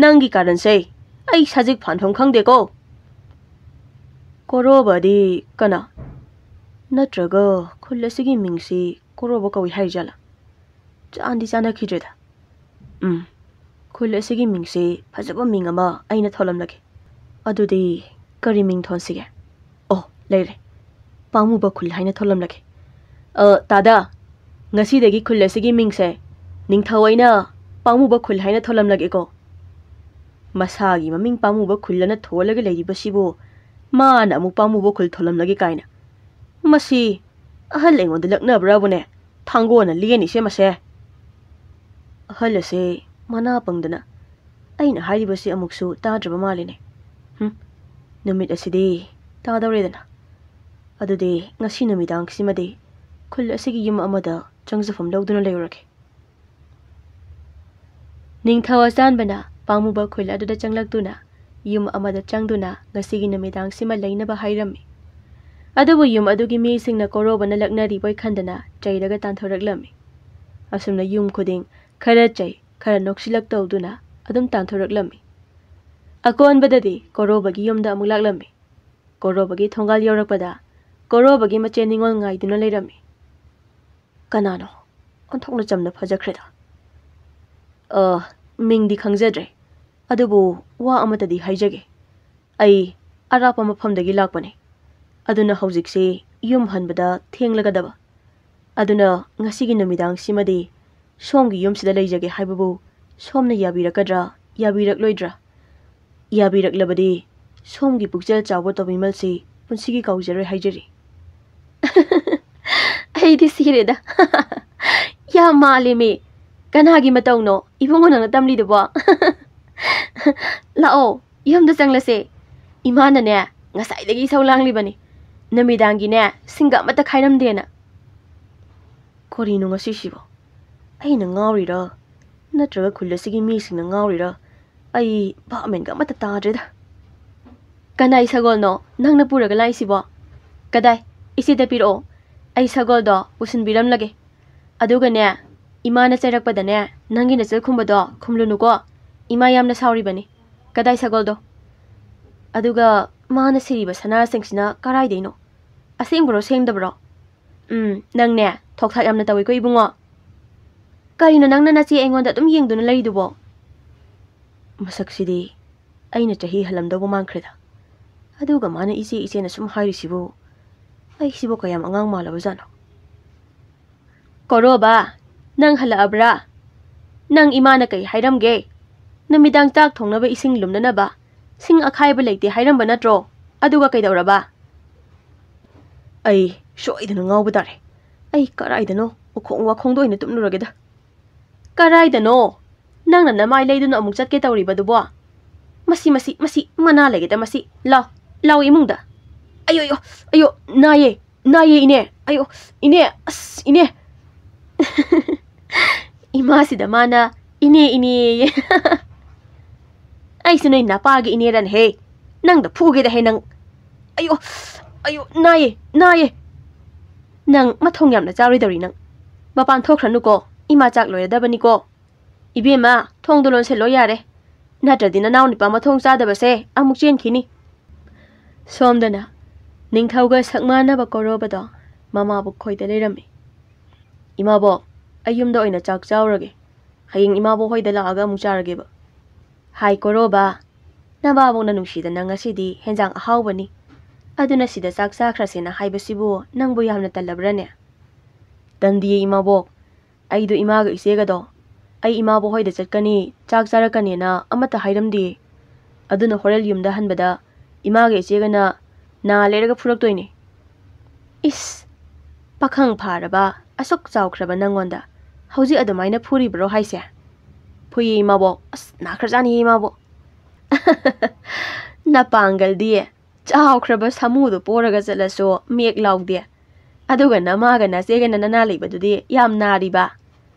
ꯅꯪꯒꯤ ꯀꯥꯔꯟꯁꯦ ꯑꯩ ꯁꯖꯤꯛ ꯐꯥꯟꯐꯝ ꯈꯪꯗꯦꯀꯣ꯫" "ꯀꯣꯔꯣꯕꯗꯤ ꯀꯅꯥ? ꯅꯠꯇ꯭ꯔꯒ ꯈꯨꯜ ꯑꯁꯤꯒꯤ ꯃꯤꯡꯁꯤ ꯀꯣꯔꯣꯕ ꯀꯧꯏ ꯍꯥꯏꯔꯤꯖꯥꯠꯂꯥ? ꯆꯥꯟꯗꯤ ꯆꯥꯟꯅꯈꯤꯗ꯭ꯔꯦꯗ꯫ ꯎꯝ, ꯈꯨꯜ ꯑꯁꯤꯒꯤ ꯃꯤꯡꯁꯤ ꯐꯖꯕ ꯃꯤꯡ ꯑꯃ ꯑꯩꯅ ꯊꯣꯜꯂꯝꯂꯒꯦ꯫ ꯑꯗꯨꯗꯤ ꯀꯔꯤ ꯃꯤꯡ ꯊꯣꯟꯁꯤꯒꯦ? ꯑꯣ, ꯂꯩꯔꯦ꯫ ꯄꯥꯝꯃꯨꯕ ꯈꯨꯜ ꯍꯥꯏꯅ ꯊꯣꯜꯂꯝꯂꯒꯦ꯫ ꯑ, ꯇꯥꯗ, ꯉꯁꯤꯗꯒꯤ ꯈꯨꯜ ꯑꯁꯤꯒꯤ ꯃꯤꯡꯁꯦ ꯅꯤꯡꯊꯧ ꯑꯩꯅ ꯄꯥꯝꯃꯨꯕ ꯈꯨꯜ ꯍꯥꯏꯅ ꯊꯣꯜꯂꯝꯂꯒꯦꯀꯣ꯫" "ꯃꯁꯥꯒꯤ ꯃꯃꯤꯡ ꯄꯥꯝꯃꯨꯕ ꯈꯨꯜ ꯑꯅ ꯊꯣꯜꯂꯒ ꯂꯩꯔꯤꯕꯁꯤꯕꯨ ꯃꯥꯅ ꯑꯃꯨꯛ ꯄꯥꯝꯃꯨꯕ ꯈꯨꯜ ꯊꯣꯜꯂꯝꯂꯒꯦ ꯀꯥꯏꯅ꯫ ꯃꯁꯤ ꯑꯍꯜ ꯑꯩꯉꯣꯟꯗ ꯂꯛꯅꯕ꯭ꯔꯥꯕꯨꯅꯦ? ꯊꯥꯡꯒꯣꯟꯅ ꯂꯦꯟꯅꯤꯁꯦ ꯃꯁꯦ꯫" ꯑꯍꯜ ꯑꯁꯦ ꯃꯅꯥ ꯄꯪꯗꯅ ꯑꯩꯅ ꯍꯥꯏꯔꯤꯕꯁꯤ ꯑꯃꯨꯛꯁꯨ ꯇꯥꯗ꯭ꯔꯕ ꯃꯥꯜꯂꯤꯅꯦ꯫ ꯍꯨꯝ, ꯅꯨꯃꯤꯠ ꯑꯁꯤꯗꯤ ꯇꯥꯗꯧꯔꯦꯗꯅ꯫ ꯑꯗꯨꯗꯤ ꯉꯁꯤ ꯅꯨꯃꯤꯗꯥꯡꯁꯤꯃꯗꯤ ꯈꯨꯜ ꯑꯁꯤꯒꯤ ꯌꯨꯝ ꯑꯃꯗ ꯆꯪꯖꯐꯝ ꯂꯧꯗꯨꯅ ꯂꯩꯔꯨꯔꯒꯦ꯫ ꯅꯤꯡꯊꯧ ꯑꯆꯥꯟꯕꯅ ꯄꯥꯝꯃꯨꯕ ꯈꯨꯜ ꯑꯗꯨꯗ ꯆꯪꯂꯛꯇꯨꯅ ꯌꯨꯝ ꯑꯃꯗ ꯆꯪꯗꯨꯅ ꯉꯁꯤꯒꯤ ꯅꯨꯃꯤꯗꯥꯡꯁꯤꯃ ꯂꯩꯅꯕ ꯍꯥꯏꯔꯝꯃꯤ꯫ ꯑꯗꯨꯕꯨ ꯌꯨꯝ ꯑꯗꯨꯒꯤ ꯃꯤꯁꯤꯡꯅ ꯀꯣꯔꯣꯕꯅ ꯂꯛꯅꯔꯤꯕꯣꯏ ꯈꯟꯗꯅ ꯆꯩꯔꯒ ꯇꯥꯟꯊꯣꯔꯛꯂꯝꯃꯤ꯫ ꯑꯁꯨꯝꯅ ꯌꯨꯝ ꯈꯨꯗꯤꯡ ꯈꯔ ꯆꯩ, ꯈꯔ ꯅꯣꯛꯁꯤꯜꯂꯛ ꯇꯧꯗꯨꯅ ꯑꯗꯨꯝ ꯇꯥꯟꯊꯣꯔꯛꯂꯝꯃꯤ꯫ ꯑꯀꯣꯟꯕꯗꯗꯤ ꯀꯣꯔꯣꯕꯒꯤ ꯌꯨꯝꯗ ꯑꯃꯨꯛ ꯂꯥꯛꯂꯝꯃꯤ꯫ ꯀꯣꯔꯣꯕꯒꯤ ꯊꯣꯡꯒꯥꯜ ꯌꯧꯔꯛꯄꯗ ꯀꯣꯔꯣꯕꯒꯤ ꯃꯆꯦ ꯅꯤꯉꯣꯜ ꯉꯥꯏꯗꯨꯅ ꯂꯩꯔꯝꯃꯤ꯫ "ꯀꯅꯥꯅꯣ? ꯑꯣꯟꯊꯣꯛꯅ ꯆꯝꯅ ꯐꯖꯈ꯭ꯔꯦꯗ꯫ ꯑ, ꯃꯤꯡꯗꯤ ꯈꯪꯖꯗ꯭ꯔꯦ, ꯑꯗꯨꯕꯨ ꯋꯥ ꯑꯃꯇꯗꯤ ꯍꯥꯏꯖꯒꯦ꯫ ꯑꯩ ꯑꯔꯥꯞꯄ ꯃꯐꯝꯗꯒꯤ ꯂꯥꯛꯄꯅꯦ, ꯑꯗꯨꯅ ꯍꯧꯖꯤꯛꯁꯤ ꯌꯨꯝ ꯍꯟꯕꯗ ꯊꯦꯡꯂꯒꯗꯕ꯫ ꯑꯗꯨꯅ ꯉꯁꯤꯒꯤ ꯅꯨꯃꯤꯗꯥꯡꯁꯤꯃꯗꯤ ꯁꯣꯝꯒꯤ ꯌꯨꯝꯁꯤꯗ ꯂꯩꯖꯒꯦ ꯍꯥꯏꯕꯕꯨ ꯁꯣꯝꯅ ꯌꯥꯕꯤꯔꯛꯀꯗ꯭ꯔꯥ, ꯌꯥꯕꯤꯔꯛꯂꯣꯏꯗ꯭ꯔꯥ? ꯌꯥꯕꯤꯔꯛꯂꯕꯗꯤ ꯁꯣꯝꯒꯤ ꯄꯨꯛꯆꯦꯜ ꯆꯥꯎꯕ ꯇꯧꯕꯤꯃꯜꯁꯤ ꯄꯨꯟꯁꯤꯒꯤ ꯀꯥꯎꯖꯔꯣꯏ ꯍꯥꯏꯖꯔꯤ꯫" "ꯑꯩꯗꯤ ꯁꯤꯔꯦꯗ꯫ ꯌꯥꯝ ꯃꯥꯜꯂꯦꯃꯤ꯫ ꯀꯅꯥꯒꯤ ꯃꯇꯧꯅꯣ ꯏꯕꯨꯡꯉꯣ ꯅꯪꯅ ꯇꯝꯂꯤꯗꯨꯕꯣ?" "ꯂꯥꯛꯑꯣ, ꯌꯨꯝꯗ ꯆꯪꯂꯁꯦ꯫ ꯏꯃꯥꯅꯅꯦ, ꯉꯁꯥꯏꯗꯒꯤ ꯏꯁꯧ ꯂꯥꯡꯂꯤꯕꯅꯤ, ꯅꯨꯃꯤꯗꯥꯡꯒꯤꯅꯦ ꯁꯤꯡꯒ ꯑꯃꯠꯇ ꯈꯥꯏꯔꯝꯗꯦꯅ꯫" ꯀꯔꯤꯅꯣ ꯉꯁꯤꯁꯤꯕꯣ? ꯑꯩꯅ ꯉꯥꯎꯔꯤꯔꯥ? ꯅꯠꯇ꯭ꯔꯒ ꯈꯨꯜ ꯑꯁꯤꯒꯤ ꯃꯤꯁꯤꯡꯅ ꯉꯥꯎꯔꯤꯔꯥ? ꯑꯩ ꯚꯥꯞ ꯃꯦꯟꯒ ꯑꯃꯠꯇ ꯇꯥꯗ꯭ꯔꯦꯗ꯫ "ꯀꯅꯥꯏ ꯁꯒꯣꯜꯅꯣ ꯅꯪꯅ ꯄꯨꯔꯒ ꯂꯥꯛꯏꯁꯤꯕꯣ? ꯀꯗꯥꯏ, ꯏꯆꯦꯗ ꯄꯤꯔꯛꯑꯣ, ꯑꯩ ꯁꯒꯣꯜꯗꯣ ꯄꯨꯁꯤꯟꯕꯤꯔꯝꯂꯒꯦ꯫ ꯑꯗꯨꯒꯅꯦ, ꯏꯃꯥꯅ ꯆꯩꯔꯛꯄꯗꯅꯦ, ꯅꯪꯒꯤ ꯅꯆꯜ ꯈꯨꯝꯕꯗꯣ ꯈꯨꯝꯂꯨꯅꯨꯀꯣ꯫ ꯏꯃꯥ ꯌꯥꯝꯅ ꯁꯥꯎꯔꯤꯕꯅꯤ꯫ ꯀꯗꯥꯏ ꯁꯒꯣꯜꯗꯣ? ꯑꯗꯨꯒ ꯃꯥꯅ ꯁꯤꯔꯤꯕ ꯁꯅꯥꯁꯤꯡꯁꯤꯅ ꯀꯔꯥꯏꯗꯩꯅꯣ? ꯑꯁꯦꯡꯕꯔꯣ ꯁꯦꯡꯗꯕꯔꯣ? ꯎꯝ, ꯅꯪꯅꯦ, ꯊꯣꯛ ꯊꯥꯛ ꯌꯥꯝꯅ ꯇꯧꯏꯀꯣ ꯏꯕꯨꯡꯉꯣ꯫ ꯀꯔꯤꯅꯣ ꯅꯪꯅ ꯅꯆꯦ ꯑꯩꯉꯣꯟꯗ ꯑꯗꯨꯝ ꯌꯦꯡꯗꯨꯅ ꯂꯩꯔꯤꯗꯨꯕꯣ?" ꯃꯁꯛꯁꯤꯗꯤ ꯑꯩꯅ ꯆꯍꯤ ꯍꯜꯂꯝꯗꯧꯕ ꯃꯥꯟꯈ꯭ꯔꯦꯗ꯫ ꯑꯗꯨꯒ ꯃꯥꯅ "ꯏꯆꯦ, ꯏꯆꯦꯅ" ꯁꯨꯝ ꯍꯥꯏꯔꯤꯁꯤꯕꯨ, ꯑꯩꯁꯤꯕꯨ ꯀꯌꯥꯝ ꯑꯉꯥꯡ ꯃꯥꯜꯂꯕꯖꯥꯠꯅꯣ? "ꯀꯣꯔꯣꯕ, ꯅꯪ ꯍꯜꯂꯛꯑꯕ꯭ꯔꯥ? ꯅꯪ ꯏꯃꯥꯅ ꯀꯩ ꯍꯥꯏꯔꯝꯒꯦ? ꯅꯨꯃꯤꯗꯥꯡ ꯆꯥꯛ ꯊꯣꯡꯅꯕ ꯏꯁꯤꯡ ꯂꯨꯝꯅꯅꯕ ꯁꯤꯡ ꯑꯈꯥꯏꯕ ꯂꯩꯇꯦ ꯍꯥꯏꯔꯝꯕ ꯅꯠꯇ꯭ꯔꯣ? ꯑꯗꯨꯒ ꯀꯩꯗꯧꯔꯕ?" ꯑꯩ ꯁꯣꯏꯗꯅ ꯉꯥꯎꯕ ꯇꯥꯔꯦ꯫ ꯑꯩ ꯀꯔꯥꯏꯗꯅꯣ ꯎꯈꯣꯡ ꯋꯥꯈꯣꯡꯗ ꯑꯣꯏꯅ ꯇꯨꯝꯂꯨꯔꯒꯦꯗ꯫ "ꯀꯔꯥꯏꯗꯅꯣ? ꯅꯪꯅ ꯅꯃꯥꯏ ꯂꯩꯗꯨꯅ ꯑꯃꯨꯛ ꯆꯠꯀꯦ ꯇꯧꯔꯤꯕꯗꯨꯕꯣ? ꯃꯁꯤ, ꯃꯁꯤ, ꯃꯁꯤ ꯃꯅꯥ ꯂꯩꯒꯦꯗ ꯃꯁꯤ꯫ ꯂꯥꯎ, ꯂꯥꯎ ꯏꯃꯨꯡꯗ꯫" "ꯑꯌꯣ, ꯑꯌꯣ, ꯑꯌꯣ, ꯅꯥꯏꯌꯦ, ꯅꯥꯏꯌꯦ ꯏꯅꯦ꯫ ꯑꯌꯣ, ꯏꯅꯦ, ꯑꯁ, ꯏꯅꯦ꯫" ꯏꯃꯥꯁꯤꯗ ꯃꯥꯅ "ꯏꯅꯦ, ꯏꯅꯦꯌꯦ꯫" "ꯑꯩꯁꯨ ꯅꯣꯏ ꯅꯄꯥꯒꯤ ꯏꯅꯦꯔꯅꯦꯍꯦ꯫ ꯅꯪꯗ ꯐꯨꯒꯦꯗ ꯍꯦ ꯅꯪ꯫ ꯑꯌꯣ, ꯑꯌꯣ, ꯅꯥꯏꯌꯦ, ꯅꯥꯏꯌꯦ꯫ ꯅꯪ ꯃꯊꯣꯡ ꯌꯥꯝꯅ ꯆꯥꯔꯣꯏꯗꯧꯔꯤ ꯅꯪ꯫ ꯃꯄꯥꯟ ꯊꯣꯛꯈ꯭ꯔꯅꯨꯀꯣ, ꯏꯃꯥ ꯆꯥꯛ ꯂꯣꯏꯔꯗꯕꯅꯤꯀꯣ꯫ ꯏꯕꯦꯝꯃ, ꯊꯣꯡꯗꯣ ꯂꯣꯟꯁꯤꯜꯂꯣ ꯌꯥꯔꯦ꯫ ꯅꯠꯇ꯭ꯔꯗꯤ ꯅꯅꯥꯎ ꯅꯨꯄꯥ ꯃꯊꯣꯡ ꯆꯥꯗꯕꯁꯦ ꯑꯃꯨꯛ ꯆꯦꯟꯈꯤꯅꯤ꯫" ꯁꯣꯝꯗꯅ ꯅꯤꯡꯊꯧꯒ ꯁꯛ ꯃꯥꯟꯅꯕ ꯀꯣꯔꯣꯕꯗꯣ ꯃꯃꯥꯕꯨ ꯈꯣꯏꯗ ꯂꯩꯔꯝꯃꯤ꯫ "ꯏꯃꯥꯕꯣꯛ, ꯑꯩ ꯌꯨꯝꯗ ꯑꯣꯏꯅ ꯆꯥꯛ ꯆꯥꯎꯔꯒꯦ꯫ ꯍꯌꯦꯡ ꯏꯃꯥꯕꯣꯛ ꯍꯣꯏꯗ ꯂꯥꯛꯑꯒ ꯑꯃꯨꯛ ꯆꯥꯔꯒꯦꯕ꯫" "ꯍꯥꯏ ꯀꯣꯔꯣꯕ, ꯅꯕꯥꯕꯣꯛꯅ ꯅꯨꯡꯁꯤꯗꯅ ꯉꯁꯤꯗꯤ ꯍꯦꯟꯖꯥꯡ ꯑꯍꯥꯎꯕꯅꯤ, ꯑꯗꯨꯅ ꯁꯤꯗ ꯆꯥꯛ ꯆꯥꯈ꯭ꯔꯁꯦꯅ ꯍꯥꯏꯕꯁꯤꯕꯨ ꯅꯪꯕꯨ ꯌꯥꯝꯅ ꯇꯜꯂꯕ꯭ꯔꯅꯦ?" "ꯇꯟꯗꯤꯌꯦ ꯏꯃꯥꯕꯣꯛ, ꯑꯩꯗꯣ ꯏꯃꯥꯒ ꯏꯆꯦꯒꯗꯣ ꯑꯩ ꯏꯃꯥꯕꯣꯛ ꯍꯣꯏꯗ ꯆꯠꯀꯅꯤ, ꯆꯥꯛ ꯆꯥꯔꯛꯀꯅꯤꯅ ꯑꯃꯠꯇ ꯍꯥꯏꯔꯝꯗꯦ꯫ ꯑꯗꯨꯅ ꯍꯣꯔꯦꯟ ꯌꯨꯝꯗ ꯍꯟꯕꯗ ꯏꯃꯥꯒ ꯏꯆꯦꯒꯅ ꯅꯥ ꯂꯩꯔꯒ ꯐꯨꯔꯛꯇꯣꯏꯅꯦ꯫" "ꯏꯁ, ꯄꯥꯈꯪ ꯐꯥꯔꯕ ꯑꯁꯨꯛ ꯆꯥꯎꯈ꯭ꯔꯕ ꯅꯪꯉꯣꯟꯗ ꯍꯧꯖꯤꯛ ꯑꯗꯨꯃꯥꯏꯅ ꯐꯨꯔꯤꯕ꯭ꯔꯣ ꯍꯥꯏꯁꯦ?" "ꯐꯨꯏꯌꯦ ꯏꯃꯥꯕꯣꯛ, ꯑꯁ ꯅꯥꯈ꯭ꯔꯖꯥꯠꯅꯤꯌꯦ ꯏꯃꯥꯕꯣꯛ꯫" "ꯅꯄꯥꯡꯒꯜꯗꯤ ꯆꯥꯎꯈ꯭ꯔꯕ ꯁꯥꯃꯨꯗꯣ ꯄꯣꯔꯒ ꯆꯠꯂꯁꯨ ꯃꯦꯛ ꯂꯥꯎꯗꯦ, ꯑꯗꯨꯒ ꯅꯃꯥꯒ ꯅꯆꯦꯒꯅ ꯅꯅꯥ ꯂꯩꯕꯗꯨꯗꯤ ꯌꯥꯝ ꯅꯥꯔꯤꯕ꯫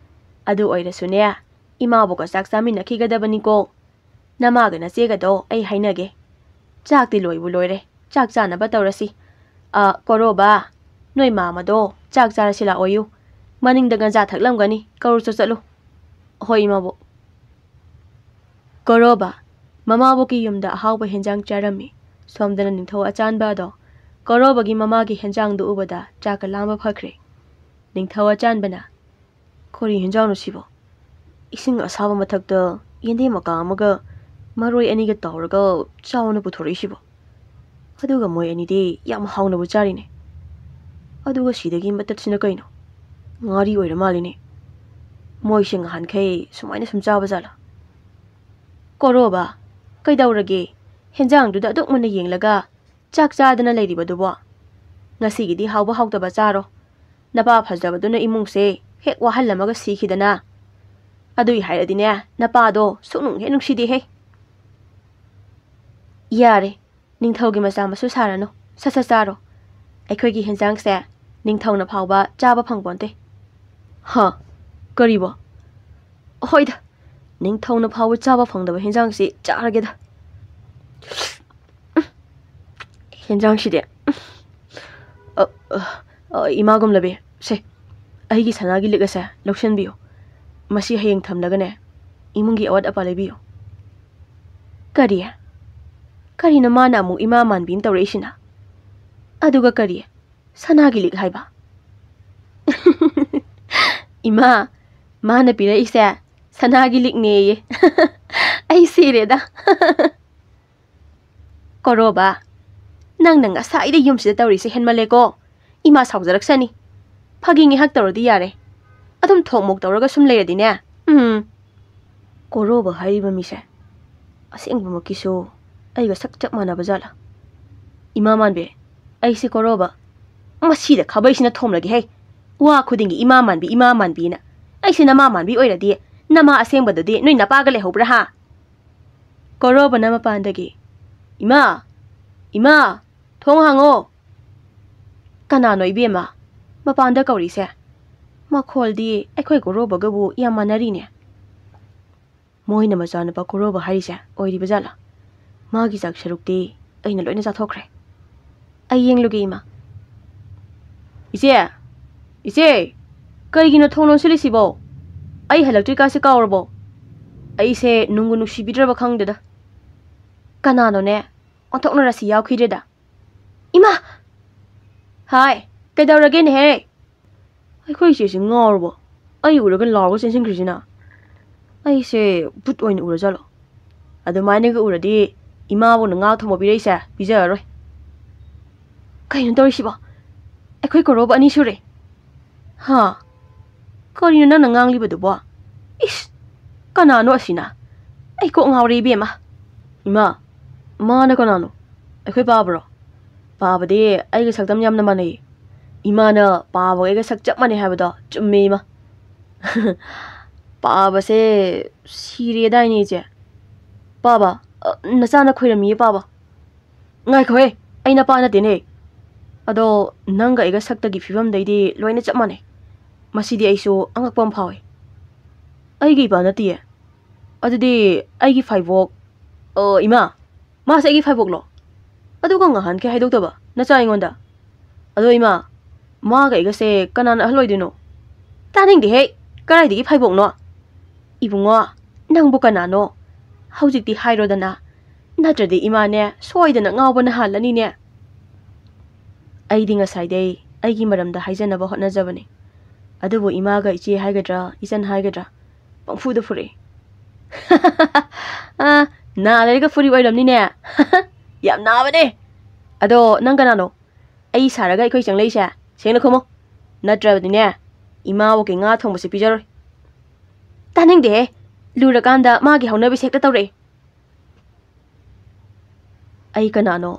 ꯑꯗꯨ ꯑꯣꯏꯔꯁꯨꯅꯦ, ꯏꯃꯥꯕꯣꯛꯀ ꯆꯥꯛ ꯆꯥꯃꯤꯟꯅꯈꯤꯒꯗꯕꯅꯤꯀꯣ꯫ ꯅꯃꯥꯒ ꯅꯆꯦꯒꯗꯣ ꯑꯩ ꯍꯥꯏꯅꯒꯦ꯫ ꯆꯥꯛꯇꯤ ꯂꯣꯏꯕꯨ ꯂꯣꯏꯔꯦ, ꯆꯥꯛ ꯆꯥꯅꯕ ꯇꯧꯔꯁꯤ꯫ ꯑ, ꯀꯣꯔꯣꯕ, ꯅꯣꯏ ꯃꯥꯃꯗꯣ ꯆꯥꯛ ꯆꯥꯔꯁꯤ ꯂꯥꯛꯑꯣꯌꯨ꯫ ꯃꯅꯤꯡꯗ ꯒꯟꯖꯥ ꯊꯛꯂꯝꯒꯅꯤ, ꯀꯧꯔꯨꯆꯣ ꯆꯠꯂꯨ꯫" "ꯍꯣꯏ ꯏꯃꯥꯕꯣꯛ꯫" ꯀꯣꯔꯣꯕ ꯃꯃꯥꯕꯣꯛꯀꯤ ꯌꯨꯝꯗ ꯑꯍꯥꯎꯕ ꯍꯦꯟꯖꯥꯡ ꯆꯥꯔꯝꯃꯤ꯫ ꯁꯣꯝꯗꯅ ꯅꯤꯡꯊꯧ ꯑꯆꯥꯟꯕ ꯑꯗꯣ ꯀꯣꯔꯣꯕꯒꯤ ꯃꯃꯥꯒꯤ ꯍꯦꯟꯖꯥꯡꯗꯨ ꯎꯕꯗ ꯆꯥꯛꯀ ꯂꯥꯝꯕ ꯐꯈ꯭ꯔꯦ꯫ ꯅꯤꯡꯊꯧ ꯑꯆꯥꯟꯕꯅ, "ꯀꯔꯤ ꯍꯦꯟꯖꯥꯡꯅꯣ ꯁꯤꯕꯣ? ꯏꯁꯤꯡ ꯑꯁꯥꯕ ꯃꯊꯛꯇ ꯌꯦꯟꯗꯦꯝ ꯃꯀꯥ ꯑꯃꯒ ꯃꯔꯣꯏ ꯑꯅꯤꯒ ꯇꯧꯔꯒ ꯆꯥꯎꯅ ꯄꯨꯊꯣꯔꯛꯏꯁꯤꯕꯣ? ꯑꯗꯨꯒ ꯃꯣꯏ ꯑꯅꯤꯗꯤ ꯌꯥꯝ ꯍꯥꯎꯅꯕꯨ ꯆꯥꯔꯤꯅꯦ꯫ ꯑꯗꯨꯒ ꯁꯤꯗꯒꯤ ꯃꯇꯠꯁꯤꯅ ꯀꯩꯅꯣ? ꯉꯥꯔꯤ ꯑꯣꯏꯔ ꯃꯥꯜꯂꯤꯅꯦ꯫ ꯃꯣꯏꯁꯦ ꯉꯍꯥꯟꯈꯩ ꯁꯨꯃꯥꯏꯅ ꯁꯨꯝ ꯆꯥꯕ ꯖꯥꯠꯂꯥ?" "ꯀꯣꯔꯣꯕ, ꯀꯩꯗꯧꯔꯒꯦ? ꯍꯦꯟꯖꯥꯡꯗꯨꯗ ꯑꯗꯨꯛ ꯃꯨꯟꯅ ꯌꯦꯡꯂꯒ ꯆꯥꯛ ꯆꯥꯗꯅ ꯂꯩꯔꯤꯕꯗꯨꯕꯣ? ꯉꯁꯤꯒꯤꯗꯤ ꯍꯥꯎꯕ ꯍꯥꯎꯇꯕ ꯆꯥꯔꯣ꯫ ꯅꯄꯥ ꯐꯖꯕꯗꯨꯅ ꯏꯃꯨꯡꯁꯦ ꯍꯦꯛ ꯋꯥꯍꯜꯂꯝꯃꯒ ꯁꯤꯈꯤꯗꯅ꯫ ꯑꯗꯨꯏ ꯍꯥꯏꯔꯗꯤꯅꯦ, ꯅꯄꯥꯗꯣ ꯁꯨꯛꯅꯨꯡ ꯍꯦꯛ ꯅꯨꯡꯁꯤꯗꯦꯍꯦ꯫" "ꯌꯥꯔꯦ, ꯅꯤꯡꯊꯧꯒꯤ ꯃꯆꯥ ꯃꯁꯨ ꯁꯥꯔꯅꯨ, ꯁꯠ ꯁꯠ ꯆꯥꯔꯣ꯫ ꯑꯩꯈꯣꯏꯒꯤ ꯍꯦꯟꯖꯥꯡꯁꯦ ꯅꯤꯡꯊꯧꯅ ꯐꯥꯎꯕ ꯆꯥꯕ ꯐꯪꯄꯣꯟꯇꯦ꯫" "ꯍꯥ? ꯀꯔꯤꯕꯣ? ꯍꯣꯏꯗ, ꯅꯤꯡꯊꯧꯅ ꯐꯥꯎꯕ ꯆꯥꯕ ꯐꯪꯗꯕ ꯍꯦꯟꯖꯥꯡꯁꯤ ꯆꯥꯔꯒꯦꯗ꯫ ꯍꯦꯟꯖꯥꯡꯁꯤꯗꯤ꯫ ꯑ, ꯑ, ꯑ, ꯏꯃꯥ ꯒꯨꯝꯂꯕꯤ, ꯁꯦ, ꯑꯩꯒꯤ ꯁꯅꯥꯒꯤ ꯂꯤꯛ ꯑꯁꯦ ꯂꯧꯁꯤꯟꯕꯤꯌꯨ꯫ ꯃꯁꯤ ꯍꯌꯦꯡ ꯊꯝꯂꯒꯅꯦ, ꯏꯃꯨꯡꯒꯤ ꯑꯋꯥꯠ ꯑꯄꯥ ꯂꯩꯕꯤꯌꯨ꯫" "ꯀꯔꯤ? ꯀꯔꯤꯅꯣ ꯃꯥꯅ ꯑꯃꯨꯛ ꯏꯃꯥ ꯃꯥꯟꯕꯤꯅ ꯇꯧꯔꯛꯏꯁꯤꯅ? ꯑꯗꯨꯒ ꯀꯔꯤ? ꯁꯅꯥꯒꯤ ꯂꯤꯛ ꯍꯥꯏꯕ? ꯏꯃꯥ, ꯃꯥꯅ ꯄꯤꯔꯛꯏꯁꯦ ꯁꯅꯥꯒꯤ ꯂꯤꯛꯅꯦꯌꯦ꯫ ꯑꯩ ꯁꯤꯔꯦꯗ꯫ ꯀꯣꯔꯣꯕ, ꯅꯪꯅ ꯉꯁꯥꯏꯗ ꯌꯨꯝꯁꯤꯗ ꯇꯧꯔꯤꯁꯦ ꯍꯦꯟꯃꯜꯂꯦꯀꯣ꯫ ꯏꯃꯥ ꯁꯥꯎꯖꯔꯛꯁꯅꯤ꯫ ꯐꯥꯒꯤ ꯉꯥꯏꯍꯥꯛ ꯇꯧꯔꯗꯤ ꯌꯥꯔꯦ꯫ ꯑꯗꯨꯝ ꯊꯣꯛ ꯃꯣꯛ ꯇꯧꯔꯒ ꯁꯨꯝ ꯂꯩꯔꯗꯤꯅꯦ꯫ ꯎꯝ꯫ ꯀꯣꯔꯣꯕ ꯍꯥꯏꯔꯤꯕ ꯃꯤꯁꯦ ꯑꯁꯦꯡꯕꯃꯛꯀꯤꯁꯨ ꯑꯩꯒ ꯁꯛ ꯆꯞ ꯃꯥꯟꯅꯕ ꯖꯥꯠꯂꯥ? ꯏꯃꯥ ꯃꯥꯟꯕꯤ, ꯑꯩꯁꯦ ꯀꯣꯔꯣꯕ꯫ ꯃꯁꯤꯗ ꯈꯥꯕꯩꯁꯤꯅ ꯊꯣꯝꯂꯒꯦ ꯍꯩ꯫ ꯋꯥ ꯈꯨꯗꯤꯡꯒꯤ "ꯏꯃꯥ ꯃꯥꯟꯕꯤ, ꯏꯃꯥ ꯃꯥꯟꯕꯤꯅ"꯫ ꯑꯩꯁꯦ ꯅꯃꯥ ꯃꯥꯟꯕꯤ ꯑꯣꯏꯔꯗꯤ ꯅꯃꯥ ꯑꯁꯦꯡꯕꯗꯨꯗꯤ ꯅꯣꯏ ꯅꯄꯥꯒ ꯂꯩꯍꯧꯕ꯭ꯔꯥ ꯍꯥ? ꯀꯣꯔꯣꯕꯅ ꯃꯄꯥꯟꯗꯒꯤ, "ꯏꯃꯥ! ꯏꯃꯥ! ꯊꯣꯡ ꯍꯥꯡꯉꯣ!" ꯀꯅꯥꯅꯣ ꯏꯕꯦꯝꯃ ꯃꯄꯥꯟꯗ ꯀꯧꯔꯤꯁꯦ? ꯃꯈꯣꯜꯗꯤ ꯑꯩꯈꯣꯏ ꯀꯣꯔꯣꯕꯒꯕꯨ ꯌꯥꯝ ꯃꯥꯟꯅꯔꯤꯅꯦ꯫ ꯃꯣꯏꯅ ꯃꯆꯥꯅꯨꯄꯥ ꯀꯣꯔꯣꯕ ꯍꯥꯏꯔꯤꯁꯦ ꯑꯣꯏꯔꯤꯕ ꯖꯥꯠꯂꯥ? ꯃꯥꯒꯤ ꯆꯥꯛ ꯁꯔꯨꯛꯇꯤ ꯑꯩꯅ ꯂꯣꯏꯅ ꯆꯥꯊꯣꯛꯈ꯭ꯔꯦ꯫ ꯑꯩ ꯌꯦꯡꯂꯨꯒꯦ ꯏꯃꯥ꯫ ꯏꯆꯦ! ꯏꯆꯦ! ꯀꯔꯤꯒꯤꯅꯣ ꯊꯣꯡ ꯂꯣꯟꯁꯤꯜꯂꯤꯁꯤꯕꯣ? ꯑꯩ ꯍꯜꯂꯛꯇ꯭ꯔꯤꯀꯥꯁꯦ ꯀꯥꯎꯔꯕꯣ? ꯑꯩꯁꯦ ꯅꯨꯡꯕꯨ ꯅꯨꯡꯁꯤꯕꯤꯗ꯭ꯔꯕ ꯈꯪꯗꯦꯗ꯫ ꯀꯅꯥꯅꯣꯅꯦ? ꯑꯣꯟꯊꯣꯛꯅ ꯔꯥꯁꯤ ꯌꯥꯎꯈꯤꯗ꯭ꯔꯦꯗ꯫ ꯏꯃꯥ! ꯍꯥꯏ, ꯀꯩꯗꯧꯔꯒꯦꯅꯦꯍꯦ? ꯑꯩꯈꯣꯏ ꯏꯆꯦꯁꯤ ꯉꯥꯎꯔꯕꯣ? ꯑꯩ ꯎꯔꯒ ꯂꯥꯎꯔꯒ ꯆꯦꯟꯁꯤꯟꯈ꯭ꯔꯤꯁꯤꯅ꯫ ꯑꯩꯁꯦ ꯚꯨꯠ ꯑꯣꯏꯅ ꯎꯔꯖꯥꯠꯂꯣ? ꯑꯗꯨꯃꯥꯏꯅꯒ ꯎꯔꯗꯤ ꯏꯃꯥꯕꯨꯅ ꯉꯥ ꯊꯣꯡꯕ ꯄꯤꯔꯛꯏꯁꯦ ꯄꯤꯖꯔꯔꯣꯏ꯫ ꯀꯩꯅꯣ ꯇꯧꯔꯤꯁꯤꯕꯣ? ꯑꯩꯈꯣꯏ ꯀꯣꯔꯣꯕ ꯑꯅꯤ ꯁꯨꯔꯦ꯫ ꯍꯥ? ꯀꯔꯤꯅꯣ ꯅꯪꯅ ꯉꯥꯡꯂꯤꯕꯗꯨꯕꯣ? ꯏꯁ! ꯀꯅꯥꯅꯣ ꯑꯁꯤꯅ? ꯑꯩ ꯀꯣꯛ ꯉꯥꯎꯔꯦ ꯏꯕꯦꯝꯃ꯫ ꯏꯃꯥ, ꯃꯥꯅ ꯀꯅꯥꯅꯣ? ꯑꯩꯈꯣꯏ ꯄꯥꯕꯔꯣ? ꯄꯥꯕꯗꯤ ꯑꯩꯒ ꯁꯛꯇꯝ ꯌꯥꯝꯅ ꯃꯥꯟꯅꯩ꯫ ꯏꯃꯥꯅ ꯄꯥꯕꯒ ꯑꯩꯒ ꯁꯛ ꯆꯞ ꯃꯥꯟꯅꯩ ꯍꯥꯏꯕꯗꯣ ꯆꯨꯝꯃꯦ ꯏꯃꯥ꯫ ꯄꯥꯕꯁꯦ ꯁꯤꯔꯦꯗꯥꯏꯅꯦ ꯏꯆꯦ? ꯄꯥꯕ, ꯑ, ꯅꯆꯥꯅ ꯈꯣꯏꯔꯝꯃꯤꯌꯦ ꯄꯥꯕ꯫ ꯉꯥꯏꯈꯣꯍꯦ, ꯑꯩ ꯅꯄꯥ ꯅꯠꯇꯦꯅꯦ꯫ ꯑꯗꯣ ꯅꯪꯒ ꯑꯩꯒ ꯁꯛꯇꯒꯤ ꯐꯤꯕꯝꯗꯩꯗꯤ ꯂꯣꯏꯅ ꯆꯞ ꯃꯥꯟꯅꯩ꯫ ꯃꯁꯤꯗꯤ ꯑꯩꯁꯨ ꯑꯉꯛꯄ ꯑꯃ ꯐꯥꯎꯏ꯫ ꯑꯩꯒꯤ ꯏꯄꯥ ꯅꯠꯇꯤꯌꯦ꯫ ꯑꯗꯨꯗꯤ ꯑꯩꯒꯤ ꯐꯥꯏꯕꯣꯛ, ꯑ, ꯏꯃꯥ, ꯃꯥꯁꯦ ꯑꯩꯒꯤ ꯐꯥꯏꯕꯣꯛꯂꯣ? ꯑꯗꯨꯒ ꯉꯍꯥꯟꯈꯩ ꯍꯥꯏꯗꯣꯛꯇꯕ ꯅꯆꯥ ꯑꯩꯉꯣꯟꯗ꯫ ꯑꯗꯣ ꯏꯃꯥ, ꯃꯥꯒ ꯑꯩꯒꯁꯦ ꯀꯅꯥꯅ ꯑꯍꯜ ꯑꯣꯏꯗꯣꯏꯅꯣ? ꯇꯥꯅꯤꯡꯗꯦꯍꯦ, ꯀꯗꯥꯏꯗꯒꯤ ꯐꯥꯏꯕꯣꯛꯅꯣ? ꯏꯕꯨꯡꯉꯣ, ꯅꯪꯕꯨ ꯀꯅꯥꯅꯣ? ꯍꯧꯖꯤꯛꯇꯤ ꯍꯥꯏꯔꯣꯗꯅ꯫ ꯅꯠꯇ꯭ꯔꯗꯤ ꯏꯃꯥꯅꯦ ꯁꯣꯏꯗꯅ ꯉꯥꯎꯕꯅ ꯍꯥꯜꯂꯅꯤꯅꯦ꯫ ꯑꯩꯗꯤ ꯉꯁꯥꯏꯗꯩ ꯑꯩꯒꯤ ꯃꯔꯝꯗ ꯍꯥꯏꯖꯅꯕ ꯍꯣꯠꯅꯖꯕꯅꯤ, ꯑꯗꯨꯕꯨ ꯏꯃꯥꯒ ꯏꯆꯦ ꯍꯥꯏꯒꯗ꯭ꯔꯥ, ꯏꯆꯟ ꯍꯥꯏꯒꯗ꯭ꯔꯥ, ꯄꯪꯐꯨꯗ ꯐꯨꯔꯛꯏ꯫ ꯑꯥ, ꯅꯥ ꯂꯩꯔꯒ ꯐꯨꯔꯤ ꯑꯣꯏꯔꯝꯅꯤꯅꯦ꯫ ꯌꯥꯝ ꯅꯥꯕꯅꯦ꯫ ꯑꯗꯣ ꯅꯪ ꯀꯅꯥꯅꯣ? ꯑꯩ ꯁꯥꯔꯒ ꯑꯩꯈꯣꯏ ꯆꯪꯂꯛꯏꯁꯦ? ꯁꯦꯡꯅ ꯈꯨꯝꯃꯣ, ꯅꯠꯇ꯭ꯔꯕꯗꯤꯅꯦ ꯏꯃꯥ ꯑꯣꯛꯀꯤ ꯉꯥ ꯊꯣꯡꯕꯁꯦ ꯄꯤꯖꯔꯣꯏ꯫ ꯇꯥꯅꯤꯡꯗꯦꯍꯦ꯫ ꯂꯨꯔꯀꯥꯟꯗ ꯃꯥꯒꯤ ꯍꯧꯅꯕꯤꯁꯦ ꯍꯦꯛꯇ ꯇꯧꯔꯛꯑꯦ꯫ ꯑꯩ ꯀꯅꯥꯅꯣ,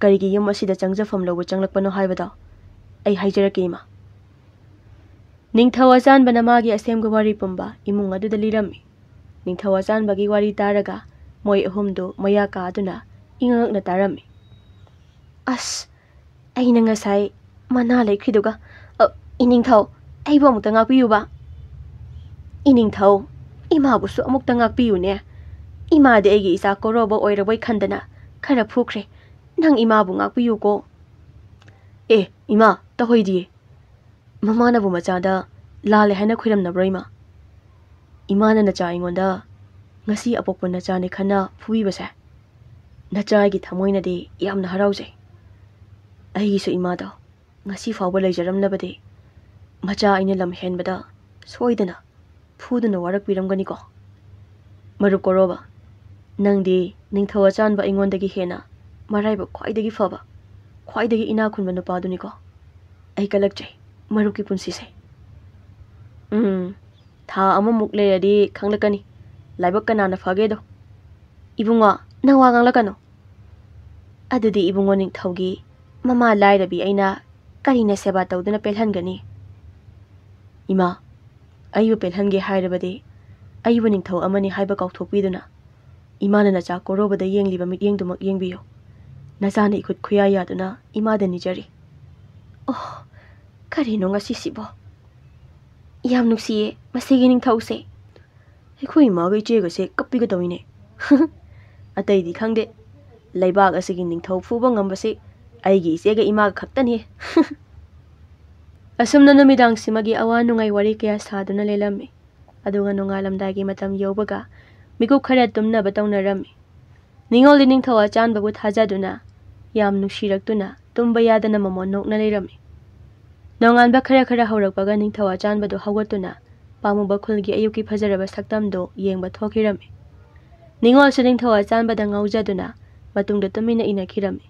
ꯀꯔꯤꯒꯤ ꯌꯨꯝ ꯑꯁꯤꯗ ꯆꯪꯖꯐꯝ ꯂꯧꯕ ꯆꯪꯂꯛꯄꯅꯣ ꯍꯥꯏꯕꯗꯣ ꯑꯩ ꯍꯥꯏꯖꯔꯛꯀꯦ, ꯏꯃꯥ꯫ ꯅꯤꯡꯊꯧ ꯑꯆꯥꯟꯕꯅ ꯃꯥꯒꯤ ꯑꯁꯦꯡꯕ ꯋꯥꯔꯤ ꯄꯨꯝꯕ ꯏꯃꯨꯡ ꯑꯗꯨꯗ ꯂꯤꯔꯝꯃꯤ꯫ ꯅꯤꯡꯊꯧ ꯑꯆꯥꯟꯕꯒꯤ ꯋꯥꯔꯤ ꯇꯥꯔꯒ ꯃꯣꯏ ꯑꯍꯨꯝꯗꯨ ꯃꯌꯥ ꯀꯥꯗꯨꯅ ꯏꯉꯛꯅ ꯇꯥꯔꯝꯃꯤ꯫ ꯑꯁ, ꯑꯩꯅ ꯉꯁꯥꯏ ꯃꯅꯥ ꯂꯩꯈ꯭ꯔꯤꯗꯨꯒ, ꯑ, ꯏꯅꯤꯡꯊꯧ, ꯑꯩꯕꯨ ꯑꯃꯨꯛꯇ ꯉꯥꯛꯄꯤꯌꯨꯕ꯫ ꯏꯅꯤꯡꯊꯧ, ꯏꯃꯥꯕꯨꯁꯨ ꯑꯃꯨꯛꯇ ꯉꯥꯛꯄꯤꯌꯨꯅꯦ꯫ ꯏꯃꯥꯗꯤ ꯑꯩꯒꯤ ꯏꯆꯥ ꯀꯣꯔꯣꯕ ꯑꯣꯏꯔꯕꯣꯏ ꯈꯟꯗꯅ ꯈꯔ ꯐꯨꯈ꯭ꯔꯦ꯫ ꯅꯪ ꯏꯃꯥꯕꯨ ꯉꯥꯛꯄꯤꯌꯨꯀꯣ꯫ ꯑꯦ, ꯏꯃꯥ, ꯇꯧꯍꯩꯗꯤꯌꯦ꯫ ꯃꯃꯥꯅꯕꯨ ꯃꯆꯥꯗ ꯂꯥꯜꯂꯦ ꯍꯥꯏꯅ ꯈꯣꯏꯔꯝꯅꯕ꯭ꯔꯣ, ꯏꯃꯥ? ꯏꯃꯥꯅ ꯅꯆꯥ ꯑꯩꯉꯣꯟꯗ ꯉꯁꯤ ꯑꯄꯣꯛꯄ ꯅꯆꯥꯅꯤ ꯈꯟꯅ ꯐꯨꯕꯤꯕꯁꯦ ꯅꯆꯥꯒꯤ ꯊꯃꯣꯏꯅꯗꯤ ꯌꯥꯝꯅ ꯍꯔꯥꯎꯖꯩ꯫ ꯑꯩꯒꯤꯁꯨ ꯏꯃꯥꯗꯣ ꯉꯁꯤ ꯐꯥꯎꯕ ꯂꯩꯖꯔꯝꯂꯕꯗꯤ ꯃꯆꯥ ꯑꯩꯅ ꯂꯝ ꯍꯦꯟꯕꯗ ꯁꯣꯏꯗꯅ ꯐꯨꯗꯨꯅ ꯋꯥꯔꯛꯄꯤꯔꯝꯒꯅꯤꯀꯣ꯫ ꯃꯔꯨꯞ ꯀꯣꯔꯣꯕ, ꯅꯪꯗꯤ ꯅꯤꯡꯊꯧ ꯑꯆꯥꯟꯕ ꯑꯩꯉꯣꯟꯗꯒꯤ ꯍꯦꯟꯅ ꯃꯔꯥꯏꯕꯛ ꯈ꯭ꯋꯥꯏꯗꯒꯤ ꯐꯕ, ꯈ꯭ꯋꯥꯏꯗꯒꯤ ꯏꯅꯥꯛ ꯈꯨꯟꯕ ꯅꯨꯄꯥꯗꯨꯅꯤꯀꯣ꯫ ꯑꯩ ꯀꯜꯂꯛꯆꯩ ꯃꯔꯨꯞꯀꯤ ꯄꯨꯟꯁꯤꯁꯦ꯫ ꯎꯝ, ꯊꯥ ꯑꯃꯃꯨꯛ ꯂꯩꯔꯗꯤ ꯈꯪꯂꯛꯀꯅꯤ ꯂꯥꯏꯕꯛ ꯀꯅꯥꯅ ꯐꯒꯦꯗꯣ꯫ ꯏꯕꯨꯡꯉꯣ, ꯅꯪ ꯋꯥ ꯉꯥꯡꯂꯛꯀꯅꯨ꯫ ꯑꯗꯨꯗꯤ ꯏꯕꯨꯡꯉꯣ ꯅꯤꯡꯊꯧꯒꯤ ꯃꯃꯥ ꯂꯥꯏꯔꯕꯤ ꯑꯩꯅ ꯀꯔꯤꯅ ꯁꯦꯕꯥ ꯇꯧꯗꯨꯅ ꯄꯦꯜꯍꯟꯒꯅꯤ? ꯏꯃꯥ, ꯑꯩꯕꯨ ꯄꯦꯜꯍꯟꯒꯦ ꯍꯥꯏꯔꯕꯗꯤ ꯑꯩꯕꯨ ꯅꯤꯡꯊꯧ ꯑꯃꯅꯤ ꯍꯥꯏꯕ ꯀꯥꯎꯊꯣꯛꯄꯤꯗꯨꯅ ꯏꯃꯥꯅ ꯅꯆꯥ ꯀꯣꯔꯣꯕꯗ ꯌꯦꯡꯂꯤꯕ ꯃꯤꯠꯌꯦꯡꯗꯨꯃꯛ ꯌꯦꯡꯕꯤꯌꯨ꯫ ꯅꯆꯥꯅ ꯏꯈꯨꯠ ꯈꯨꯌꯥ ꯌꯥꯗꯨꯅ ꯏꯃꯥꯗ ꯅꯤꯖꯔꯤ꯫ ꯑꯣ, ꯀꯔꯤꯅꯣ ꯉꯁꯤꯁꯤꯕꯣ? ꯌꯥꯝ ꯅꯨꯡꯁꯤꯌꯦ ꯃꯁꯤꯒꯤ ꯅꯤꯡꯊꯧꯁꯦ꯫ ꯑꯩꯈꯣꯏ ꯏꯃꯥꯒ ꯏꯆꯦꯒꯁꯦ ꯀꯞꯄꯤꯒꯗꯧꯏꯅꯦ꯫ ꯑꯇꯩꯗꯤ ꯈꯪꯗꯦ, ꯂꯩꯕꯥꯛ ꯑꯁꯤꯒꯤ ꯅꯤꯡꯊꯧ ꯐꯨꯕ ꯉꯝꯕꯁꯤ ꯑꯩꯒꯤ ꯏꯆꯦꯒ ꯏꯃꯥꯒ ꯈꯛꯇꯅꯤ꯫ ꯑꯁꯨꯝꯅ ꯅꯨꯃꯤꯗꯥꯡꯁꯤꯃꯒꯤ ꯑꯋꯥ ꯅꯨꯡꯉꯥꯏ ꯋꯥꯔꯤ ꯀꯌꯥ ꯁꯥꯗꯨꯅ ꯂꯦꯜꯂꯝꯃꯤ꯫ ꯑꯗꯨꯒ ꯅꯣꯡꯉꯥꯜꯂꯝꯗꯥꯏꯒꯤ ꯃꯇꯝ ꯌꯧꯕꯒ ꯃꯤꯀꯨꯞ ꯈꯔ ꯇꯨꯝꯅꯕ ꯇꯧꯅꯔꯝꯃꯤ꯫ ꯅꯤꯉꯣꯜꯗꯤ ꯅꯤꯡꯊꯧ ꯑꯆꯥꯟꯕꯕꯨ ꯊꯥꯖꯗꯨꯅ, ꯌꯥꯝ ꯅꯨꯡꯁꯤꯔꯛꯇꯨꯅ, ꯇꯨꯝꯕ ꯌꯥꯗꯅ ꯃꯃꯣꯟ ꯅꯣꯛꯅ ꯂꯩꯔꯝꯃꯤ꯫ ꯅꯣꯡꯉꯥꯟꯕ ꯈꯔ ꯈꯔ ꯍꯧꯔꯛꯄꯒ ꯅꯤꯡꯊꯧ ꯑꯆꯥꯟꯕꯗꯨ ꯍꯧꯒꯠꯇꯨꯅ ꯄꯥꯝꯃꯨꯕ ꯈꯨꯜꯒꯤ ꯑꯌꯨꯛꯀꯤ ꯐꯖꯔꯕ ꯁꯛꯇꯝꯗꯨ ꯌꯦꯡꯕ ꯊꯣꯛꯈꯤꯔꯝꯃꯤ꯫ ꯅꯤꯉꯣꯜꯁꯨ ꯅꯤꯡꯊꯧ ꯑꯆꯥꯟꯕꯗ ꯉꯥꯎꯖꯗꯨꯅ ꯃꯇꯨꯡꯗ ꯇꯨꯃꯤꯟꯅ ꯏꯟꯅꯈꯤꯔꯝꯃꯤ꯫